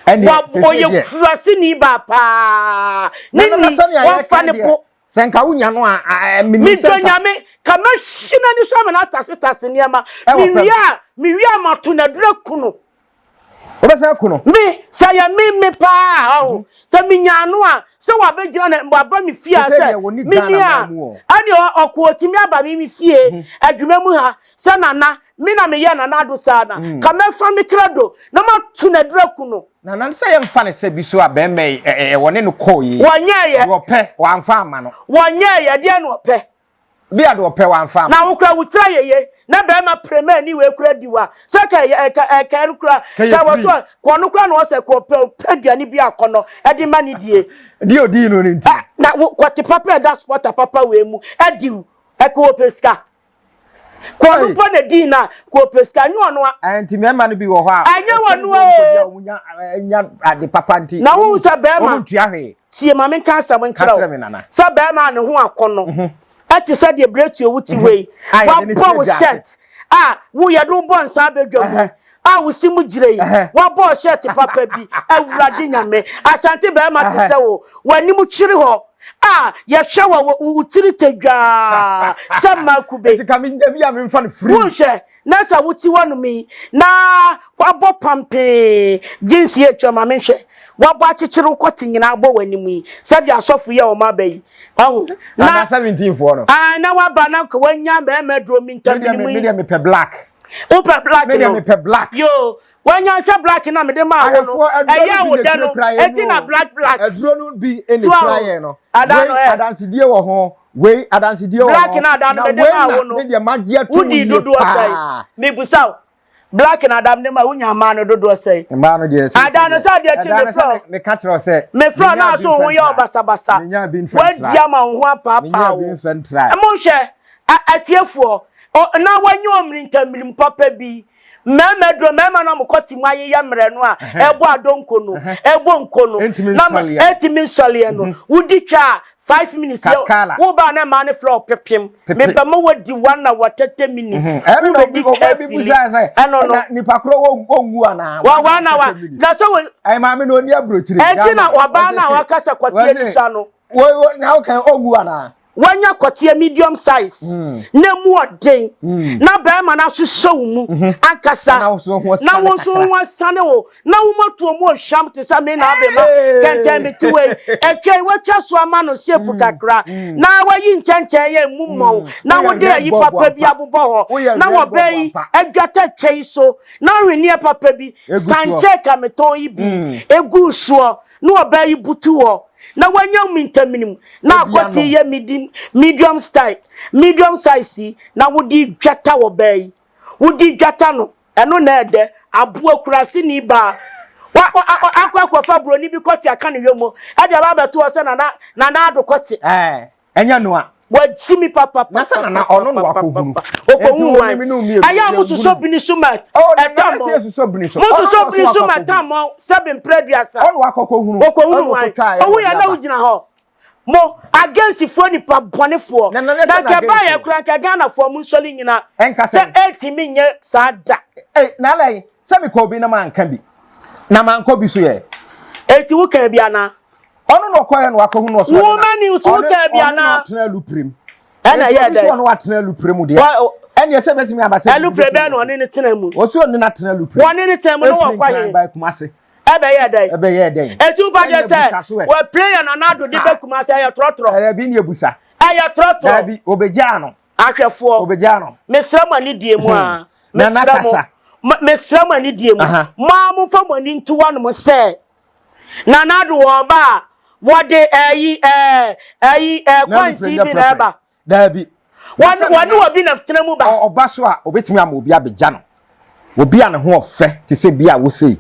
Ɔyɛ kuraseni baa paa. Ne ni wɔmfa ne bo. Sɛ nka wonya no a menim sɛ nka. Nyame ka mɛhye n'ani so ama no atasetase nneɛma. Mewie a mewie a mato n'aduro aku no. Wobɛsan aku no? Me, sɛ yɛ me me paa ɔho. Mhm. Sɛ menya ano a, sɛ wabɛgyina na waba me fie a sɛ meni a, ɛne ɔko ɔtumi aba me me fie mhm. adwuma mu ha sɛ nana, me na meyɛ nana ado saa na, mm. ka mɛfa me krado na mato n'aduro aku no. Nana sɛ yɛmfa no sɛ bi so a bɛrima yi wɔne no kɔɔ yi. Wɔnyɛɛyɛ. Wɔpɛ, wɔamfa ama no. Wɔnyɛɛyɛ, deɛ na ɔpɛ. Bia de ɔpɛ wamfa ama. Na wo kura wo tiri ayɛ ye na bɛrima prema ani wei kura di wa sɛ kɛ ɛkɛ ɛkɛ no kura kɛ wɔ so kɔ no kura na ɔsɛ kɔ pɛ pɛ aduane bi akɔnɔ ɛde ma ne die. Deɛ ɔdii no no nti. Na wo kɔte papa ɛda spɔta papa wei mu ɛdi wo ɛkɛ ɔpɛ sika kɔ no mpo na di na kɔ ɔpɛ sika nyɛ ɔno a. Ɛnti mmarima no bi wɔ hɔ a. Ɛnyɛ wɔn no o. Wɔn nya nya ade papa nti. Na wo sɛ bɛrima. Wɔn ntua hwee. Tie ma menka asɛm nkyerɛ wo, sɛ barima a ne ho akɔnnɔ te sɛ deɛ Bretio wote hɔ yi, wabɔ wo shirt a wo yɛde wo bɔ nsa abɛdwa mu a wo si mu gyina yi, wabɔ wo shirt papa bi, Awurade Nyame, Asante barima te sɛ wo, w'anim kyere hɔ a yɛhwɛ wɔ wo tiri tɛ dwaa sɛ mmaa kube. Wonhwɛ Na sɛ wote hɔnom yi na woabɔ pampee jeans yi atwa ma menhwɛ, woabɔ akyekyere wo kɔte nyinaa abɔ w'anim yi sɛdeɛ asɔfo yi a wɔn aba yi, wahu, na Ana 17 foɔ no. Ah, na waba na nka wanya mmarima aduro mi ntabini mu yi. Me deɛ mepɛ black. Wopɛ black no? Me deɛ mepɛ black. Yoo, wanya sɛ black na mede maa wo no, ɛyɛ wo dɛ no, eti na black black. Aduro no bi na ekura yɛn no. Wei adansedie wɔ ho. Wei adansedie wɔ hɔ. Black na ada no mede maa wo no. Me deɛ magye ato mu yie paa. Mebusa wo. Black na ada mede ma wo nya mmaa no dodoɔ sɛn? Mmaa no deɛ sɛ. Ada no sɛ adeɛ kye me frɛ. Meka kyerɛ wo sɛ. Me frɛ na aso ho yɛ ɔbasabasa. Menya bi mfɛntra. Wadi ama wo ho apaapaa wo. Menya bi mfɛntra. Monhwɛ atiefoɔ na wanya ɔmmirintammirim papa bi. Mmarima aduro, mmarima no a mokɔ te mu ayeyɛ mmerɛ no a ɛbɔ adonko no, ɛbɔ nko no, na ɛntumi nsɔleɛ no, wodi twa a 5 minutes yɛ, woba na mmaa no frɛ wo pepem, meba ma wadi 1 hour 30 minutes, wobɛdi twa afili, ɛno no. Nipa korɔ wɔnwu anaa? Wɔ 1 hour, na sɛ wɔ. Ɛyɛ maame na ɔni aburokyire. Ɛnti na ɔbaa no a waka sɛ kɔteɛ ni sa no. Na wokan ɔnwu anaa? Wanya kɔteɛ medium size na emu ɔden na bɛrima no ahyehyɛ wo mu ankasa na wo nso ho asane wo na wo mɔtoɔ mu ɔhwam te sɛ me na abema kɛntɛn me te wei atwa yi watwa so ama no shape kakra na wayi nkyɛnkyɛn yɛ emu mmɔn na wode ayi papa bi abobɔ hɔ na wɔbɛ yi adwata twa yi so na ahweneɛ papa bi sankyɛ kametɔn yi bi egu soɔ na ɔbaa yi butu hɔ na wanya mintamini na akɔte yɛ medium medium style medium size yi na wode dwata ɔbaa yi wode dwata no ɛno na ɛdɛ aboa kuraseni baa wa akɔ akɔfa buroni bi kɔte aka ne yom ɛde aba abɛto hɔ sɛ nana nana ado kɔte. Ɛɛ ɛnyɛ noa. Wagyi mi papa. Na sɛ nana ɔno na wakɔhunu. Ɔkɔhunu wan. Ɛyɛ a mosusɔ bini so ma ɛta mɔ. Mosusɔ bini so ma ɛta mɔ sɛbi mpere aduasa. Ɔno wakɔkɔhunu. Ɔkɔhunu wan. Owu yɛ na wogyina hɔ. Mo againstfoɔ nipa bɔnefoɔ. Na nka ɛbaa yɛ kora nka Ghanafoɔ mo nsɔre nyina. Sɛ ɛntumi nyɛ saa da. Na alɛ sɛ mekɔ obi na manka bi. Na mankɔ bi so yɛ. Eti woka bi anaa? Ɔno na ɔkɔɛ na wakɔhu no ɔsɔ. Woma news wo kaa bi Ɔno na anaa? ɔtena aluprem. Ɛna ɛyɛ Enti obi dɛn? sɛ ɔno watena aluprem deɛ. Ɛne ɛsɛ bɛtumi aba sɛ. Alupre bɛn na ɔne ne tena mu? Ɔsɛ ɔne na tena aluprem. Wɔne ne tena mu na Efiri wɔkɔ Nkran he? ba Kumase. Ɛbɛyɛ dɛn? Ɛbɛyɛ dɛn? Etu ba deɛ Ɛne sɛ ebusa so ɛ. wɔ plane na Nana Addo de bɛ Kumase ɛyɛ trɔtrɔ. Ɛbi ne ebusa. Ɛyɛ trɔtrɔ. Daabi obegyaa no. Ahwɛfoɔ. Obegyaa no. Mesrɛ mo anidie mu a. Nana Mesrɛ mo. kasa. Mesrɛ mo anidie mu. Aha. Mo ara momfa mo ani nto hɔnom sɛ Nana Addo wɔ ɔba a wɔde ɛyi ɛɛ ɛyi ɛɛ Na kwansi aluprem nyɛ bi na prɛprɛ. ɛba. Daabi. Wɔne Sɛ wɔne Nana obi na tena mu ba. Ɔba so a obetumi ama obi abegya no. Obi a ne ho ɔfɛ te sɛ bi a wosei.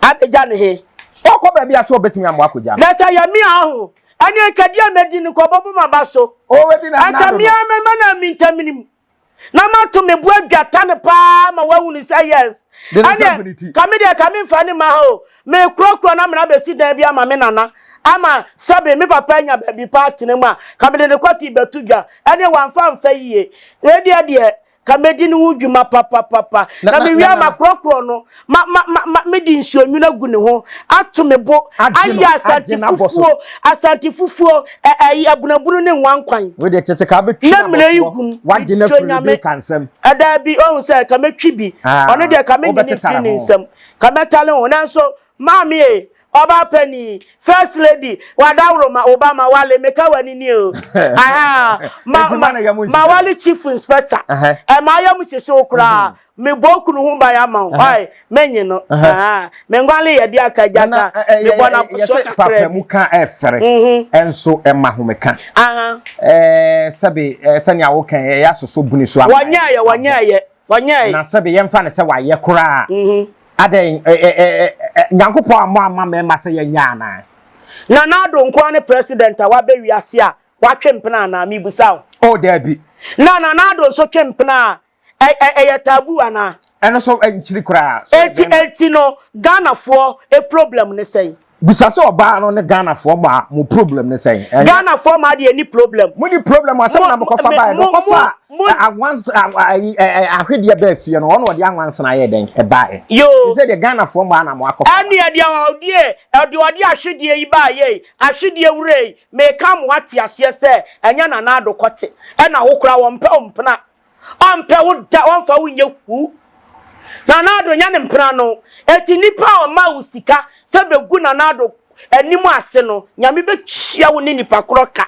Abegya ne he? Ɔkɔ baabi a sɛ obetumi ama wakɔgya no. Na sɛ yɛ me a ho, ɛne nka di a medi no nka ɔbɛbɔ m'aba so. Ɔbɛdi Nana Anka Addo me no. ara mɛma no amintaminim. Na mato me bo adwata no paa ma wahunu sɛ yes. De ne nsa agu ne Ɛneɛ ti. ka me deɛ ka me mfa ne mma ha o. Mekorɔkorɔ na mena bɛsi dan bi ama me nana ama sɛbe me papa anya baabi pa atena mu a, ka mede ne kɔte bɛto dwa. Ɛneɛ wamfa amfa yie. Wei deɛ deɛ Ka medi ne ho dwuma papapapa. Na Na na mewie na a na makorɔkorɔ no, ma ma ma ma mede nsuonwunu agu ne ho, ato me bo, agye ayɛ no Asante agye no abɔ so. fufuo, Asante fufuo, ɛ ɛyi abunabunu ne nwankwan. Wei deɛ kyekye ka abɛtwi Na no mmerɛ yi abɔsoɔ. gum, Wagye no metwa afiri Nyame. Rebeka nsam. Ɛdaa bi, ɔhu sɛ, ka mɛtwi bi. Ɔno Ah, deɛ ka menye no mfiri wobɛtetare ne ho. nsam. Ka mɛtale ho. Nanso, maame e, Ɔbaa panin, first lady, wadaworoma, wo ba ma wale, meka w'ani ni o. Aha, ma, Enti ma ma, ne yam ma nhyehye no. wale chief inspector. Ɛhɛ. Ɛma yam nhyehye wo koraa. Me bɔ okunu ho ban ama wo. Ɔe, menye no. Aha, me nwale yɛ de aka gya Nana, ka. ɛ- ɛ- Me bɔ yɛ- no yɛ- aposoɔ yɛsɛ kakra papa bi. mu ka ɛfɛre ɛnso ɛma homeka. Aha. Ɛɛ, sɛbe ɛɛ, sɛnea woka yi, ɛyɛ asosɔ buni so ama Wɔnyɛɛyɛ, abɔ. wɔnyɛɛyɛ, wɔnyɛɛyɛ. Na sɛbe yɛmfa no sɛ wayɛ koraa. Adɛn, ɛ, ɛ, ɛ, ɛ, Nyankopɔn ammɔ amma mmarima sɛ yɛnyɛ anaa? Nana Addo nko ara ne president a waba wiase a watwe mpena anaa? Mebisa wo. Oh, daabi. Na Nana Addo nso twe mpena a, ɛ, ɛ, ɛyɛ taboo anaa? Ɛno nso nkyiri koraa. Sɛ Enti, bɛrima. enti no, Ghanafoɔ problem ne sɛn? Bisa sɛ ɔbaa no ne Ghanafoɔ mmaa mo problem ne sɛn? Ɛnyɛ. Ghanafoɔ mmaa deɛ ni problem. Mo ni problem asɛm na mokɔfa baeɛ no ɔkɔfa anwans ahwedeɛ baa fie no ɔno ɔde anwansena ayɛ dɛn ɛbaeɛ. Yoo. Sɛ deɛ Ghanafoɔ mmaa na mo akɔfa. Ɛneɛ deɛ ɔdeɛ ɔde ɔde ahwedeɛ yi baeɛ yi ahwedeɛ wura yi meka mo ate aseɛ sɛ ɛnyɛ Nana Addo kɔte ɛna wo koraa wɔmpɛ wo mpena. Ɔmpɛ wo da, ɔmfa wo nyɛ hu. Nana Addo nyɛ ne mpena no. Enti nipa a ɔma wo sika sɛ bɛgu Nana Addo anim ase no, Nyame bɛtua wo ne nipa korɔ ka.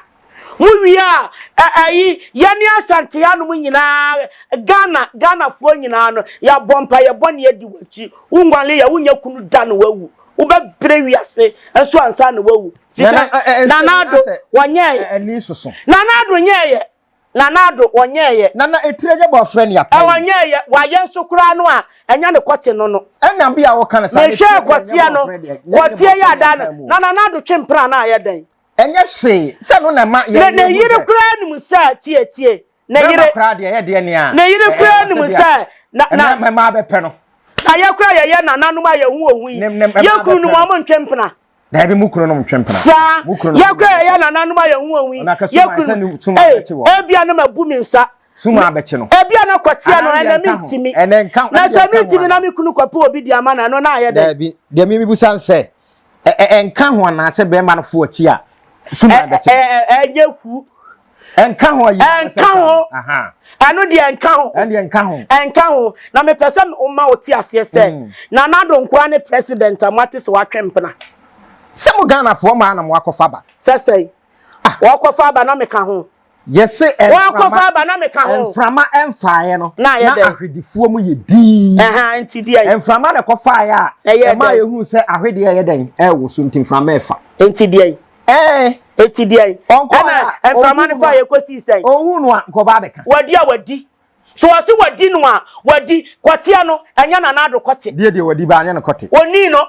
Mo wie a, ɛ ɛyi, yɛne Asante hanom nyinaa, Ghana, Ghanafoɔ nyinaa no, yɛabɔ mpaeɛ bɔne adi w'akyi. Wo nwale yɛ, wonyɛ kunu da na wawu. Wobɛbrɛ wiase nso ansa na wawu. Firi sɛ Nana Addo, wɔnyɛɛ. Nana Addo nyɛɛyɛ. Nana Addo, wɔnyɛɛyɛ. Nana etire nyɛ bɔɔfrɛ ne apa Ɛ yi. wɔnyɛɛyɛ, wayɛ nso koraa no a, ɛnyɛ ne kɔte no no. Ɛna bi a woka no saa, ne Mehwɛɛ tire deɛ ɛnyɛ kɔteɛ no, bɔɔfrɛ deɛ, nyɛ ne kɔteɛ yɛ bɔɔfrɛ ne adaa apa no, mu o. na Nana Addo twe mpena na ayɛ dɛn? Ɛnyɛ hwee, sɛ ɛno na ɛma Ne yɛn ne yɛhu yere sɛ. koraa nim sɛ, tie tie, ne Bɛrima yere. koraa deɛ ɛyɛ deɛ nea Ne yere ɛ ɛ koraa ɔsɛ nim deɛ sɛ, na na. mmarima mmaa bɛpɛ no. Na yɛ koraa yɛyɛ nananom a yɛn ho wɔ hu yi, Ne ne mmaa yɛn kununom bɛpɛ no. wɔn ntwe mpena. Daabi mu kunu nom ntwe mpena. Saa. Mu kunu nom. Yɛ kura yɛyɛ nananom a yɛn ho wɔn yi. Ɔno aka Yɛ suma kunu. sɛ ne suma Ee, bɛkye wɔn. ebia na mabu me nsa. Suma bɛkye no. Ebia na kɔteɛ no Anaa ɛnɛ deɛ nka ho. mentimi. Ɛnɛ nka ho. Na Ɛne sɛ deɛ nka ho mentimi na anaa? me kunu kɔpɛ obi de ama no ɛno na ayɛ dɛn? Daabi. Deɛ me mebisa ne sɛ, ɛ ɛ ɛnka ho anaa sɛ bɛrima no fo akyi a suma Ɛ bɛkye no? ɛ ɛ ɛnyɛ hu. Ɛnka ho ayi anaasɛ Ɛnka ɛka ho? ho. Aha. Ɛno deɛ ɛnka ho. Ɛno deɛ ɛnka ho. Ɛnka ho. Na mepɛ sɛ woma wo te aseɛ sɛ Nana Addo nkoa ne president a moate sɛ watwe mpena. Sɛ mo Ghanafoɔ maa na mo akɔfa ba. Sɛ sɛn? Wɔkɔfa aba na meka ho. Yɛse mframa. Wɔkɔfa aba na meka ho. Mframa ɛmfaeɛ no. Na ayɛ dɛn? Na ahwedifoɔ mu yɛ dii. Ɛha nti deɛn? Mframa na ɛkɔfaeɛ a. Ɛyɛ dɛn? Ɛmaa yɛhunu sɛ ahwedeɛ ɛyɛ dɛn? Ɛrewoso nti mframa ɛfa. Nti deɛn? Ɛɛ. Eti deɛn? Ɔnkɔ Ɛna a, mframa no ɔhuu fa no a, yɛ kɔsii sɛn? ɔhuu no a, nka ɔba abɛka. Wadi a wadi. So ɔse wadi no a, wadi. Kɔteɛ no, ɛnyɛ Nana Addo kɔte. Deɛ deɛ wadi baa, ɛnyɛ no kɔte. Ɔnii no.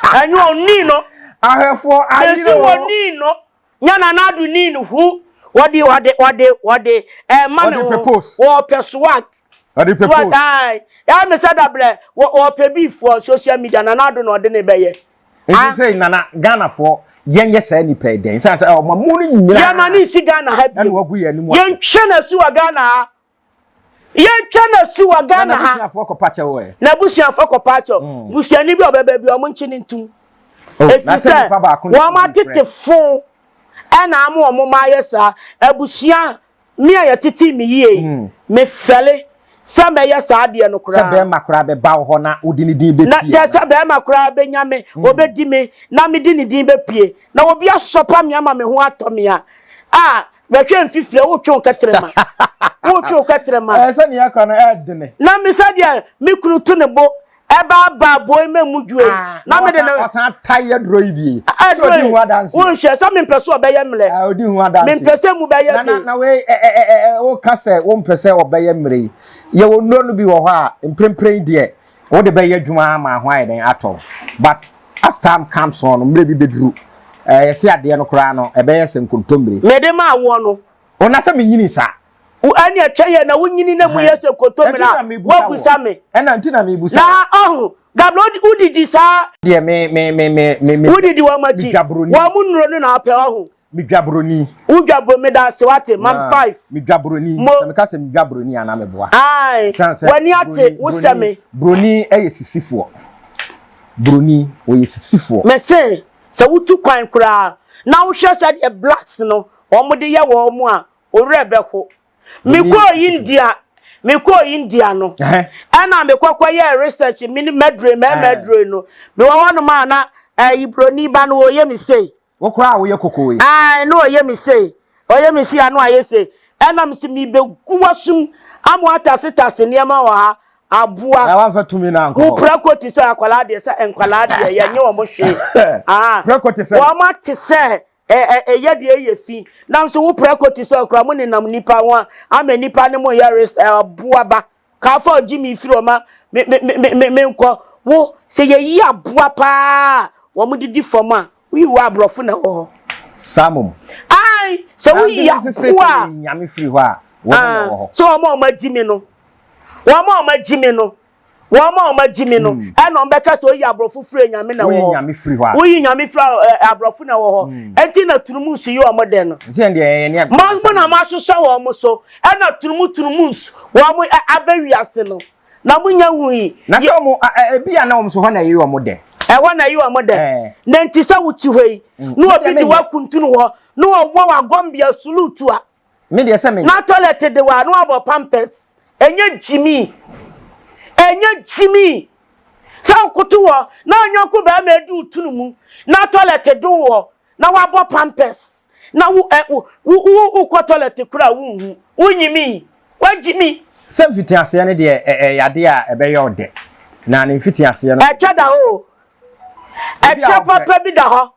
Ɛnyɛ ɔnii no. Ahwɛfoɔ Mesi ayere o. wɔnii no. Nyɛ Nana Addo nii no hu. Wɔde, wɔde, wɔde, wɔde, ɛɛma ne Ɔde ho. pɛ post. Wɔpɛ swag. Ɔde pɛ Swag, post. ae. Ɛyɛ me sɛ dabrɛ, wɔ, wɔpɛ beef wɔ social media, Nana Addo na ɔde ne bɛyɛ. Nti sɛ nana Ghanafoɔ yɛnyɛ saa nipa yi dɛn sɛ sɛ ɔma mu no nyinaa yɛma ne nsi Ghana ha bio ɛna wagu yɛn anim ase yɛntwe na si wɔ Ghana ha yɛntwe na si wɔ Ghana ha n'abusuafoɔ kɔpa kyɛw ɛ n'abusuafoɔ kɔpa kyɛw mm. busuani bi a ɔbɛba bi ɔmo nkye ne ntum. Oh, Ɛfiri sɛ wɔn atete fo ɛna ama wɔn mma ayɛ saa. Abusua, me a yɛtetee me yie yi, hmm. mefɛle sɛ mɛyɛ saa adeɛ no koraa. Sɛ bɛrima koraa bɛba wo hɔ na wode ne din bɛpie. Na kyerɛ sɛ bɛrima koraa bɛnya me, hmm. ɔbɛdi me na mede ne din bɛpie. Na obi asɔpa me ama me ho atɔ me a, a bɛhwɛ mfifire wotwe wo kɛtrɛma. Wotwe wo kɛtrɛma. Ɛɛ sɛ nea akora no ɛɛdene. Na me sɛ deɛ me kunu to ne bo ɛba ba boi mɛ mu dwue ah, na mede no ɔsan tae aduro yi bie sɛ ɔdi ho adanse wonhwɛ sɛ mempɛ sɛ ɔbɛyɛ mmerɛ ah, ɔdi ho adanse mempɛ sɛ mu bɛyɛ de na wei woka sɛ wompɛ sɛ ɔbɛyɛ mmerɛ yi yɛwɔ nnuro no bi wɔ hɔ a mprempren deɛ wode bɛyɛ adwuma ama ho ayɛ dɛn atɔ but as time comes on mmerɛ bi bɛduru yɛse adeɛ no koraa no ɛbɛyɛ sɛ nkontommire mede ma awoɔ no ɔna sɛ menyini saa Wo ɛne ɛkyɛ yɛ na wonyini na mu yɛ sɛ kontomire a woabusa me. Ɛna nti na mebusa. Na ɔho Gabriel wodidi saa. Deɛ me me me me me me. Wodidi wɔn akyi. Wɔn mu nnuro no na apɛ ɔho. Medwa broni. Wodwa broni meda ase wate mam five. Medwa broni. Mo. Sɛ meka sɛ medwa broni anaa meboa. Ae. W'ani ate wosɛ me. Broni yɛ sisifoɔ. Broni wɔyɛ sisifoɔ. Mese sɛ wotu kwan koraa na wohwɛ sɛdeɛ blacks no wɔn de yɛ wɔn a Wo werɛ bɛho. Mekɔɔ India, mekɔɔ India no, ɛna mekɔ kɔyɛɛ research, me ne mɛdure, mɛɛma aduro no. Mewɔ hɔnom a na ɛyi broni ba no ɔyɛ me sei. Wo koraa a woyɛ koko yi. Ae, na ɔyɛ me sei. Ɔyɛ me sei a na wayɛ sei. Ɛna mese mebɛgu w'asom ama woatasetase nneɛma wɔ ha. Aboa. Na wamfa tumi no ankɔ hɔ. Wo prako te sɛ akwadaa deɛ sɛ nkwadaa deɛ yɛnyɛ wɔn hwee. Aha. Prako te sɛ. Wɔn ate sɛ Ɛ ɛ ɛyɛ deɛ ɛyɛ fi. Nanso wo prɛko te sɛ ɔkora mo nenam nnipa ho a ama nnipa ne mo yɛ res ɛ aboa ba. Ka fa ɔgye me firi ɔma me me me me me nkɔ. Wo sɛ yɛyi aboa paa a wɔn didi fam a woyi wo aborɔfo na ɛwɔ hɔ. Saa mmom. Ae sɛ woyi aboa a. Sɛ yɛyi nyame firi hɔ a wɔn na ɛwɔ hɔ. Sɛ wɔn a wɔn agyi me no wɔn a wɔn agyi me no. Wɔn a wɔagye me no, hmm. ɛna wɔn bɛka sɛ oyi aborɔfo firi nyame na wɔ hɔ. Woyi nyame firi hɔ a. Woyi nyame firi aborɔfo na wɔ hɔ. Hmm. Ɛnti na turumus yi wɔn dɛ no. Nti ɛn deɛ ɛyɛ ne Mo mo na mo ahyehyɛ wɔn so ɛna turumu turumus wɔn abɛ wiase no. Na mo nya hu yi. Na sɛ wɔn ebi a na wɔn so hɔ na ɛyɛ wɔn dɛ. Ɛhɔ na ɛyɛ wɔn dɛ. Na nti sɛ wote hɔ yi, hmm. na obi de wakuntunu hɔ, na wɔwɔ wagɔmbea sulutu a. Me deɛ sɛ me. Na toilet de wa na wabɔ pampers. Ɛnyɛ gyimi. Ɛnyɛ gyimi. Sɛ wokoto hɔ na ɔnyɔnko bɛrima edi wo tunu mu na toilet de wɔ na wabɔ pampers na wo ɛ wo wo wokɔ toilet kora wo nhu. Wo nyimi. Wagyimi. Sɛ mfitiaseɛ no deɛ ɛyɛ adeɛ a ɛbɛyɛ ɔdɛ na ne mfitiaseɛ no. Ɛkyɛ da hɔ o. Ɛkyɛ papa bi da hɔ.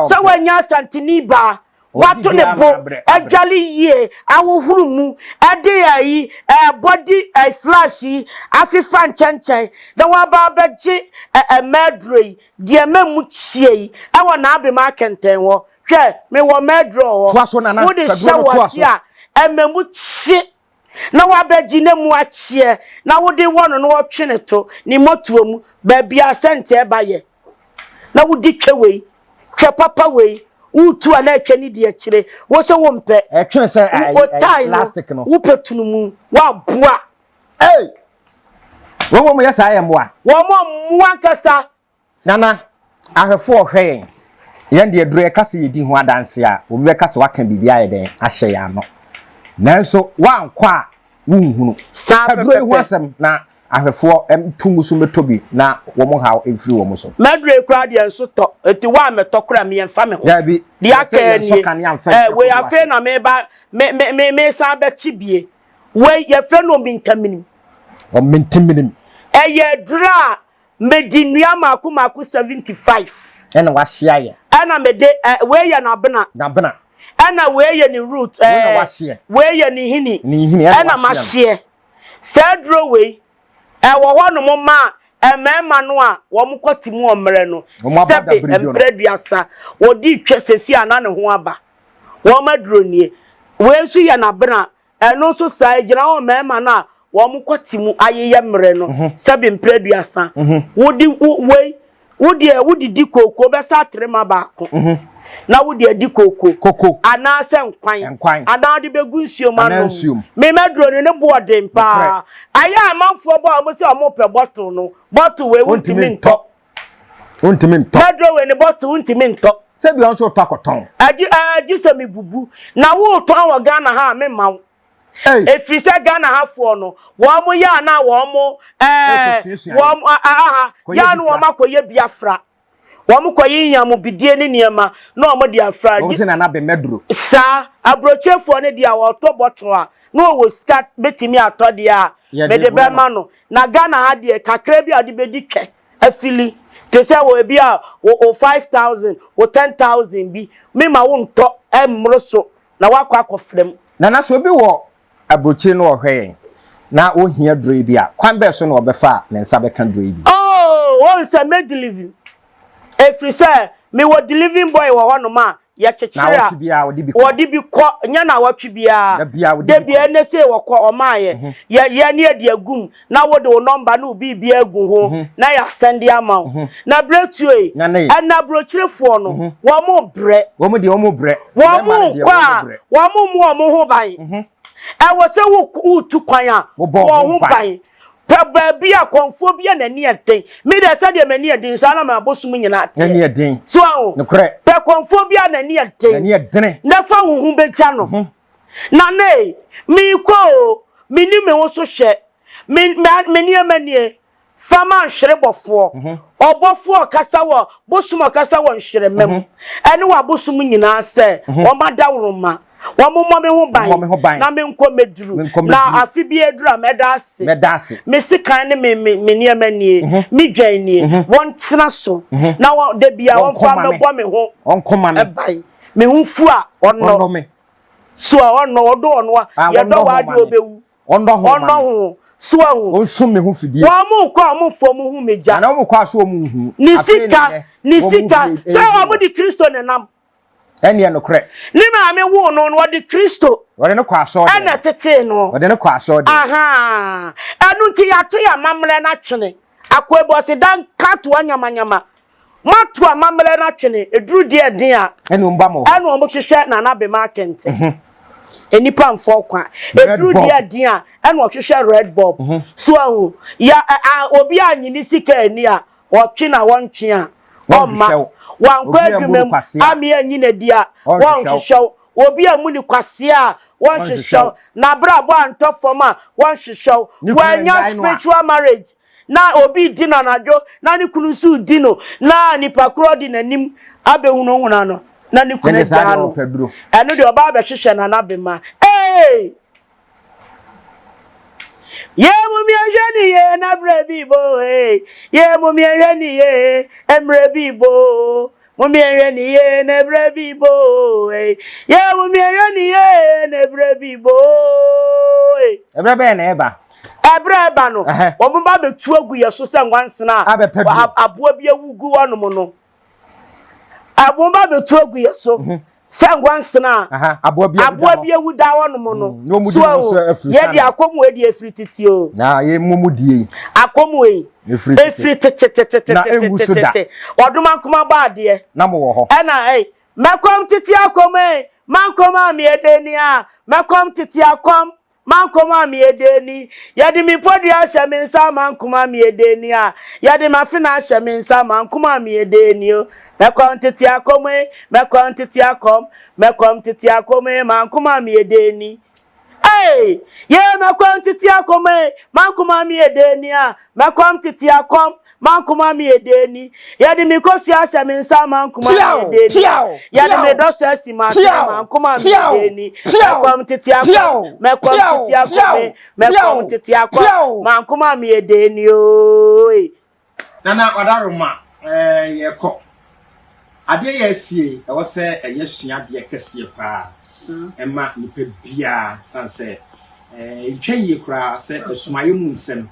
Sɛ wanya Asanteni baa Wato ne bo adwale yie, ahohoro mu, de ayi ɛɛ body ɛɛ flash yi afefa nkyɛnkyɛn na waba abɛgye ɛɛ mɛduro yi, deɛ mɛ mu kyie yi ɛwɔ n'abema akɛntɛn hɔ. Hwɛ, mewɔ mɛduro wɔ hɔ. Toa so nana, Wode fa hyɛ duro no toa w'ase so. a, ɛmɛ mu kye na wabɛgye na mu akyeɛ na wode wɔ no na wɔtwe ne to ne mmɔtoɔ mu baabi a sɛnteɛ ba yɛ. na wodi twɛ wei, twɛ papa wei, wotu a na ɛtwɛ ne di akyire, wo sɛ wompɛ. Ɛtwene sɛ ɛɛ wo tae elastic no. Wopɛ tunumu, woaboa. Hey! Wɔn wɔn yɛ saa yɛ mmoa. Wɔn mmoa ankasa. Nana, ahwɛfoɔ ɔhwɛ yɛn. Yɛn deɛ duro yɛka sɛ yɛdi ho adanse a, obi bɛka sɛ waka biribi ayɛ dɛn ahyɛ yɛn ano. Nanso woankɔ a wonhunu. Saa Ka duro yi ho pɛpɛpɛ. asɛm na Ahwɛfoɔ nto ngu so mmɛtɔ bi na wɔn haw mfiri wɔn so. M'aduro yi koraa deɛ nso tɔ, enti wo a mɛtɔ koraa me ɛmfa me ho. Daabi, Deɛ yɛsɛ aka yɛnsɔ nie, kanea mfa eh, nhyɛ wei kodoɔ afei ase. na meba, me, me, me, mesan bɛkye bie. Wei yɛfrɛ no omintaminim. Omintaminim. Ɛyɛ aduro a mede nnua mmaako mmaako 75. Ɛna wahye ayɛ. Ɛna mede, eh, wei yɛ n'abena. N'abena. Ɛna wei yɛ ne root, Wei na eh, wahyeɛ. wei yɛ ne nhini. Ne nhini, ɛna Ɛna wahyeɛ no. mahyeɛ. Saa aduro wei, ɛwɔ hɔ nom ma mmarima no a wɔn kɔ te mu ɔmmerɛ no, sɛbe mprɛ aduasa, wɔdi twa sɛsi a na ne ho aba. Wɔn aduro nie. Wei nso yɛ n'abena, ɛno nso saa, ɛgyina hɔ mmarima no a wɔn kɔ te mu ayeyɛ mmerɛ no, mhm. sɛbe mprɛ aduasa. Mhm. Wodi wei, Wo deɛ wodidi kooko bɛsa atrema baako mhm. na wode adi kooko koko anaasɛ nkwan nkwan anaa wode bɛgu nsuom anaa anom nsuom memɛduro no ne boɔ den paa ayɛ amanfoɔ bɔ a wɔn sɛ wɔn pɛ bɔtol no bɔtol wei wontumi ntɔ Wontumi ntɔ. M'aduro wei ne bottle wontumi ntɔ. Sɛ bia wo nso wotɔ akɔtɔn. Agye agye sɛ mebubu. Na wotɔn wɔ Ghana ha a memma wo. Ɛfiri sɛ Ghana ha foɔ no wɔn yɛ a na wɔn ɛɛ wɔn aha yɛ a na wɔn akɔyɛ bi afra. Wɔn kɔ yi yam bidie ne nneɛma na wɔn de afra. Wɔn sɛ nana bɛ mɛduro. Saa aburokyefoɔ no deɛ wɔtɔ bɔtɔ a na wɔwɔ sika bɛtumi atɔ deɛ a mede bɛma no. Na Ghana ha deɛ kakra bi a wɔde bɛdi twɛ afili te sɛ wɔ ebi a wo wo 5000 wo 10000 bi mema wo ntɔ ɛmmoro so na woakɔ akɔfra mu. Nana sɛ obi wɔ Aburokyire na ɔhwɛ yɛn na ɔhia duro yi bi a, kwan bɛn so na ɔbɛfa a ne nsa bɛka duro yi bi? Oh, wohu sɛ mɛ delive. Ɛfiri sɛ mewɔ deliving boy wɔ hɔnom a yɛkyekyere a, Naawɔtwe biara ɔde bi kɔ. wɔde bi kɔ, nyɛ naawɔtwe biara. Da biara wɔde Da bi kɔ. biara, ɛnnɛ sei wɔkɔ, ɔmaayɛ. Yɛ, yɛ ne yɛde agu mu, na wode wo nɔmba ne wo biribiara agu ho, na yɛasɛnde ama wo. Na berɛ tuo yi, Na ne. ɛnnɛ aburokyirefoɔ no, wɔn brɛ. Wɔn deɛ wɔn brɛ. Wɔn Mmarima no deɛ nkɔ wɔn a, brɛ. wɔn mmɔ wɔn ho ban. Ɛwɔ sɛ wo wotu kwan a, Wobɔ bɔ ho ho ban. ban. Pɛ baabi a kɔmfoɔ bi a n'ani yɛ den. Me deɛ sɛdeɛ m'ani yɛ den saa na m'abosom nyinaa teɛ. N'ani yɛ den. So ahu? Nokorɛ. Pɛ kɔmfoɔ bi a n'ani yɛ den. N'ani yɛ dene. Na fa wo ho bɛgya no. Nana ei, meekɔ o, menni me ho so hyɛ. Me, me, me nneɛma nie. Fa ma nhwerebɔfoɔ, ɔbɔfoɔ a ɔkasa wɔ bosom a ɔkasa wɔ nhwerema mu, ɛne w'abosom nyinaa sɛ wɔn adaworoma, wɔmmɔ me ho ban, na menkɔ mmɛduru, na afe bi aduru a mɛda ase. Me sekan ne me me me nneɛma nie, me dwan nie, wɔntena so, na wɔn da biara wɔmfa mmɛbɔ me ho ban, me ho fu a ɔnnɔ, so a ɔnnɔ, ɔdɔ ɔno a, yɛdɔ w'adeɛ ɔbɛwu. Ɔnnɔ ho ma Ɔnnɔ me. ho. So wahu? Ɔnsum me ho fidie. Wɔn mo nkɔ a wɔn mfa wɔn ho mmegya. Anaa wɔn kɔ a so wɔn nhu. Ne Afei na sika, nnɛ, ne wɔn sika. hunu Sɛ ehu wɔn de Kristo na ɛnam. Ɛnneɛ nokorɛ. Ne maame woo no no, ɔde Kristo. Wɔde no kɔ asɔɔdan. Ɛna ɛtetee no. Wɔde no kɔ asɔɔdan. Ahaa. Ɛno nti yɛato yɛn amammerɛ no atwene. Akoebɔseda nkatoa nyamanyama. Moato amammerɛ no atwene, ɛduru deɛ ɛden a, Ɛna wɔn ba mo hɔ. ɛna wɔn hwehwɛ Nana Bema Akente. Nnipa mfɔ kwa. Red Ɛduru bulb. deɛ ɛden a, ɛna wɔhwehwɛ red bulb. So ahu, ya ɛ a obi anyi ne sika ani a, ɔtwe na wɔntwe a, ɔmma. Wɔnhwehwɛ wo. Wankɔ Obi ammu adwuma no mu kwasea a, ame anyi n'adi a, ɔnhwehwɛ wo. wɔnhwehwɛ wo. Obi ammu no kwasea a, wɔnhwehwɛ Wɔnhwehwɛ wo. wo. N'abrabɔ antɔ fam a, wɔnhwehwɛ wo. Ne kunu Wannya annyae no a. spiritual marriage, na obi redi no anadwo na ne kunu nso redi no na nipa korɔ de n'anim abɛhunahuna no na ne kunu agyaa no ɛno deɛ ɔba abɛhwehwɛ Nana Bema ee yɛ mu mmiɛnhwɛ ne yie na berɛ bi bo ee yɛ mu mmiɛnhwɛ ne yie mmerɛ bi bo mu mmiɛnhwɛ ne yie na berɛ bi bo ee yɛ mu mmiɛnhwɛ ne yie na berɛ bi bo ee ɛberɛ bɛyɛ na ɛba Ɛberɛ a ɛba no, wɔbɛba abɛtu agu yɛn so sɛ nwansena a aboa bi awu gu hɔnom no. Wɔbɛba abɛtu agu yɛn so mhm. sɛ nwansena a aboa bi awu da hɔnom no. Mm, so ahu, yɛde akɔmu adi efiri tete o. Akɔmu yi efiri tetetetetetete. Ɔdomankoma bɔ adeɛ. Ɛna ɛy mɛkɔm tete akɔm ɛ mankɔm a meyɛ ni a mɛkɔm tete akɔm. Mankoma a meyɛ deni, yɛde me podua ahyɛ me nsa Mankoma a meyɛ deni a, yɛde m'afena ahyɛ me nsa Mankoma a meyɛ deni o, mɛkɔ ntete akɔm e, mɛkɔ ntete akɔm, mɛkɔ ntete akɔm e, mankoma a meyɛ deni. Ei, ye mɛkɔ ntete akɔm e, mankoma a meyɛ deni a, mɛkɔ ntete akɔm, Mankoma me edeni, yɛde me kosua ahyɛ me nsa mankoma me edeni, yɛde me dɔsɔ asi m'asene mankoma me edeni, mɛkɔm tete akɔm, mɛkɔm tete akɔm, mɛkɔm tete akɔm, mankoma me edeni ooi. Nana Wadaroma eh, yɛkɔ. Adeɛ yɛ asie ɛwɔ sɛ ɛyɛ suadeɛ kɛseɛ paa ɛma nipa biara san sɛ ɛntwa yie koraa sɛ asumayɛ mu nsɛm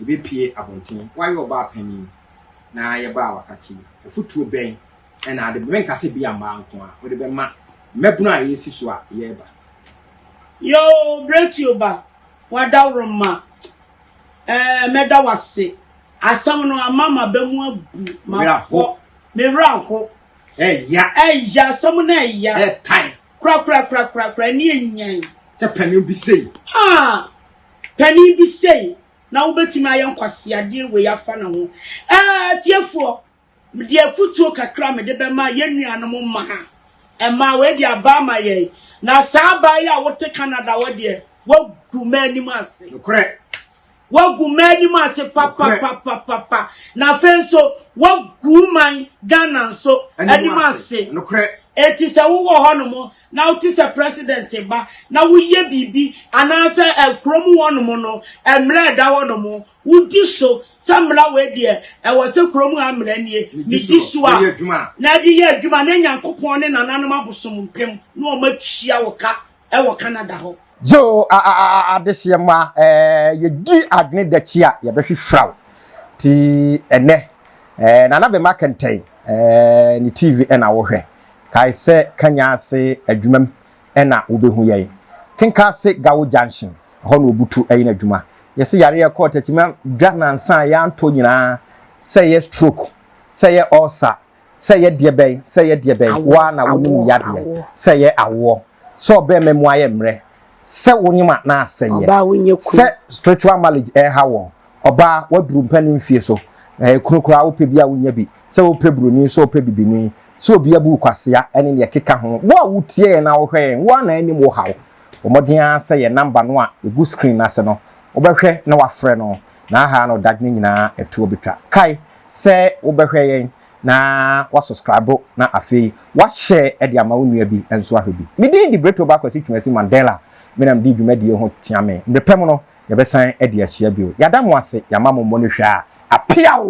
Yɛbɛpue abɔnten. Woayɛ ɔbaa panin na yɛbaa w'akakye yi, afotuo bɛn na ade, menka sɛ bi a mmaa nko ara, wode bɛma mmabunu a yɛresi so a yɛreba? Yoo Bretio ba w'adaworoma eh mɛda w'ase asɛm no ama m'aba mu abu mafɔ me werɛ aho Ɛya. Ɛya asɛm no ɛya. Ɛtan. Korakorakorakorakora ɛne ɛnyan. Sɛ panin bi sei. Ah panin bi sei. na wobɛtumi ayɛ nkwaseadeɛ wei afa ne ho. Ɛɛ atiefoɔ, Mede afutuo kakra mede bɛma yɛn nuanom mmaa. Mmaa wei de aba ama yɛn. Na saa abaa yi a wote Canada hɔ deɛ, woagu m'anim ase. Nokorɛ. Woagu m'anim ase papapapapa. Na afei nso, woagu man Ghana nso anim ase. Nokorɛ. Eti sɛ wowɔ hɔnom na wote sɛ president ba na woyɛ biribi anaasɛ kurom hɔnom no, mmerɛ ɛda hɔnom, wodi so sɛ mmara wei deɛ ɛwɔ sɛ kurom ha mmara nie, medi so a, na ɛde yɛ adwuma na Nyankopɔn ne nananom abosom mpem na wɔn atua wo ka ɛwɔ Canada hɔ. Joe a a a adehyeɛ mma ɛɛ yɛdi adwene dakyi a yɛbɛhwe firaw ti ɛnɛ ɛɛ Nana Bema Kɛntɛn ɛɛ ne TV ɛna wohwɛ kae sɛ Kanya ase adwumam ɛna wobɛhu yɛn Kenkase Gawo Junction ɛhɔ na obutu ɛyɛ n'adwuma yɛsɛ yareɛ kɔɔ takyima dwa nansa a yɛantɔ nyinaa sɛ ɛyɛ stroke sɛ ɛyɛ ulcer Sɛ ɛyɛ deɛ bɛn, sɛ ɛyɛ deɛ bɛn, wo ara na wonim wo yadeɛ. Sɛ ɛyɛ awoɔ, sɛ ɔbarima mu ayɛ mmerɛ, sɛ wonyem a na asɛeɛ, sɛ spiritual marriage ɛreha woɔ, ɔbaa woaduru mpanin mfie so, ɛɛ kunu koraa wopɛ bi a wonnya bi, sɛ wopɛ buroni, sɛ wopɛ bibini, sɛ obi abu wo kwasea ɛne deɛ ɛkeka ho. Wo a wotie yɛn na wohwɛ yɛn, wo ara na anim wo haw. Bɔ mmɔden ara sɛ yɛn number no a ɛgu screen no ase no, wobɛhwɛ na woafrɛ no, na aha no dadwene nyinaa ɛtoɔ bɛtwa. Kae sɛ wobɛhwɛ yɛn na woasubscribe na afei woahyɛ de ama wo nua bi nso ahwɛ bi. Me din de Bretoba Kwasi Twumasi Mandela, me na medi dwumadie ho tea me. Mmerɛ pa mu no, yɛbɛsan adi ahyia bio. Yɛada mo ase, yɛama mo mmɔ no hwa a, apeaw!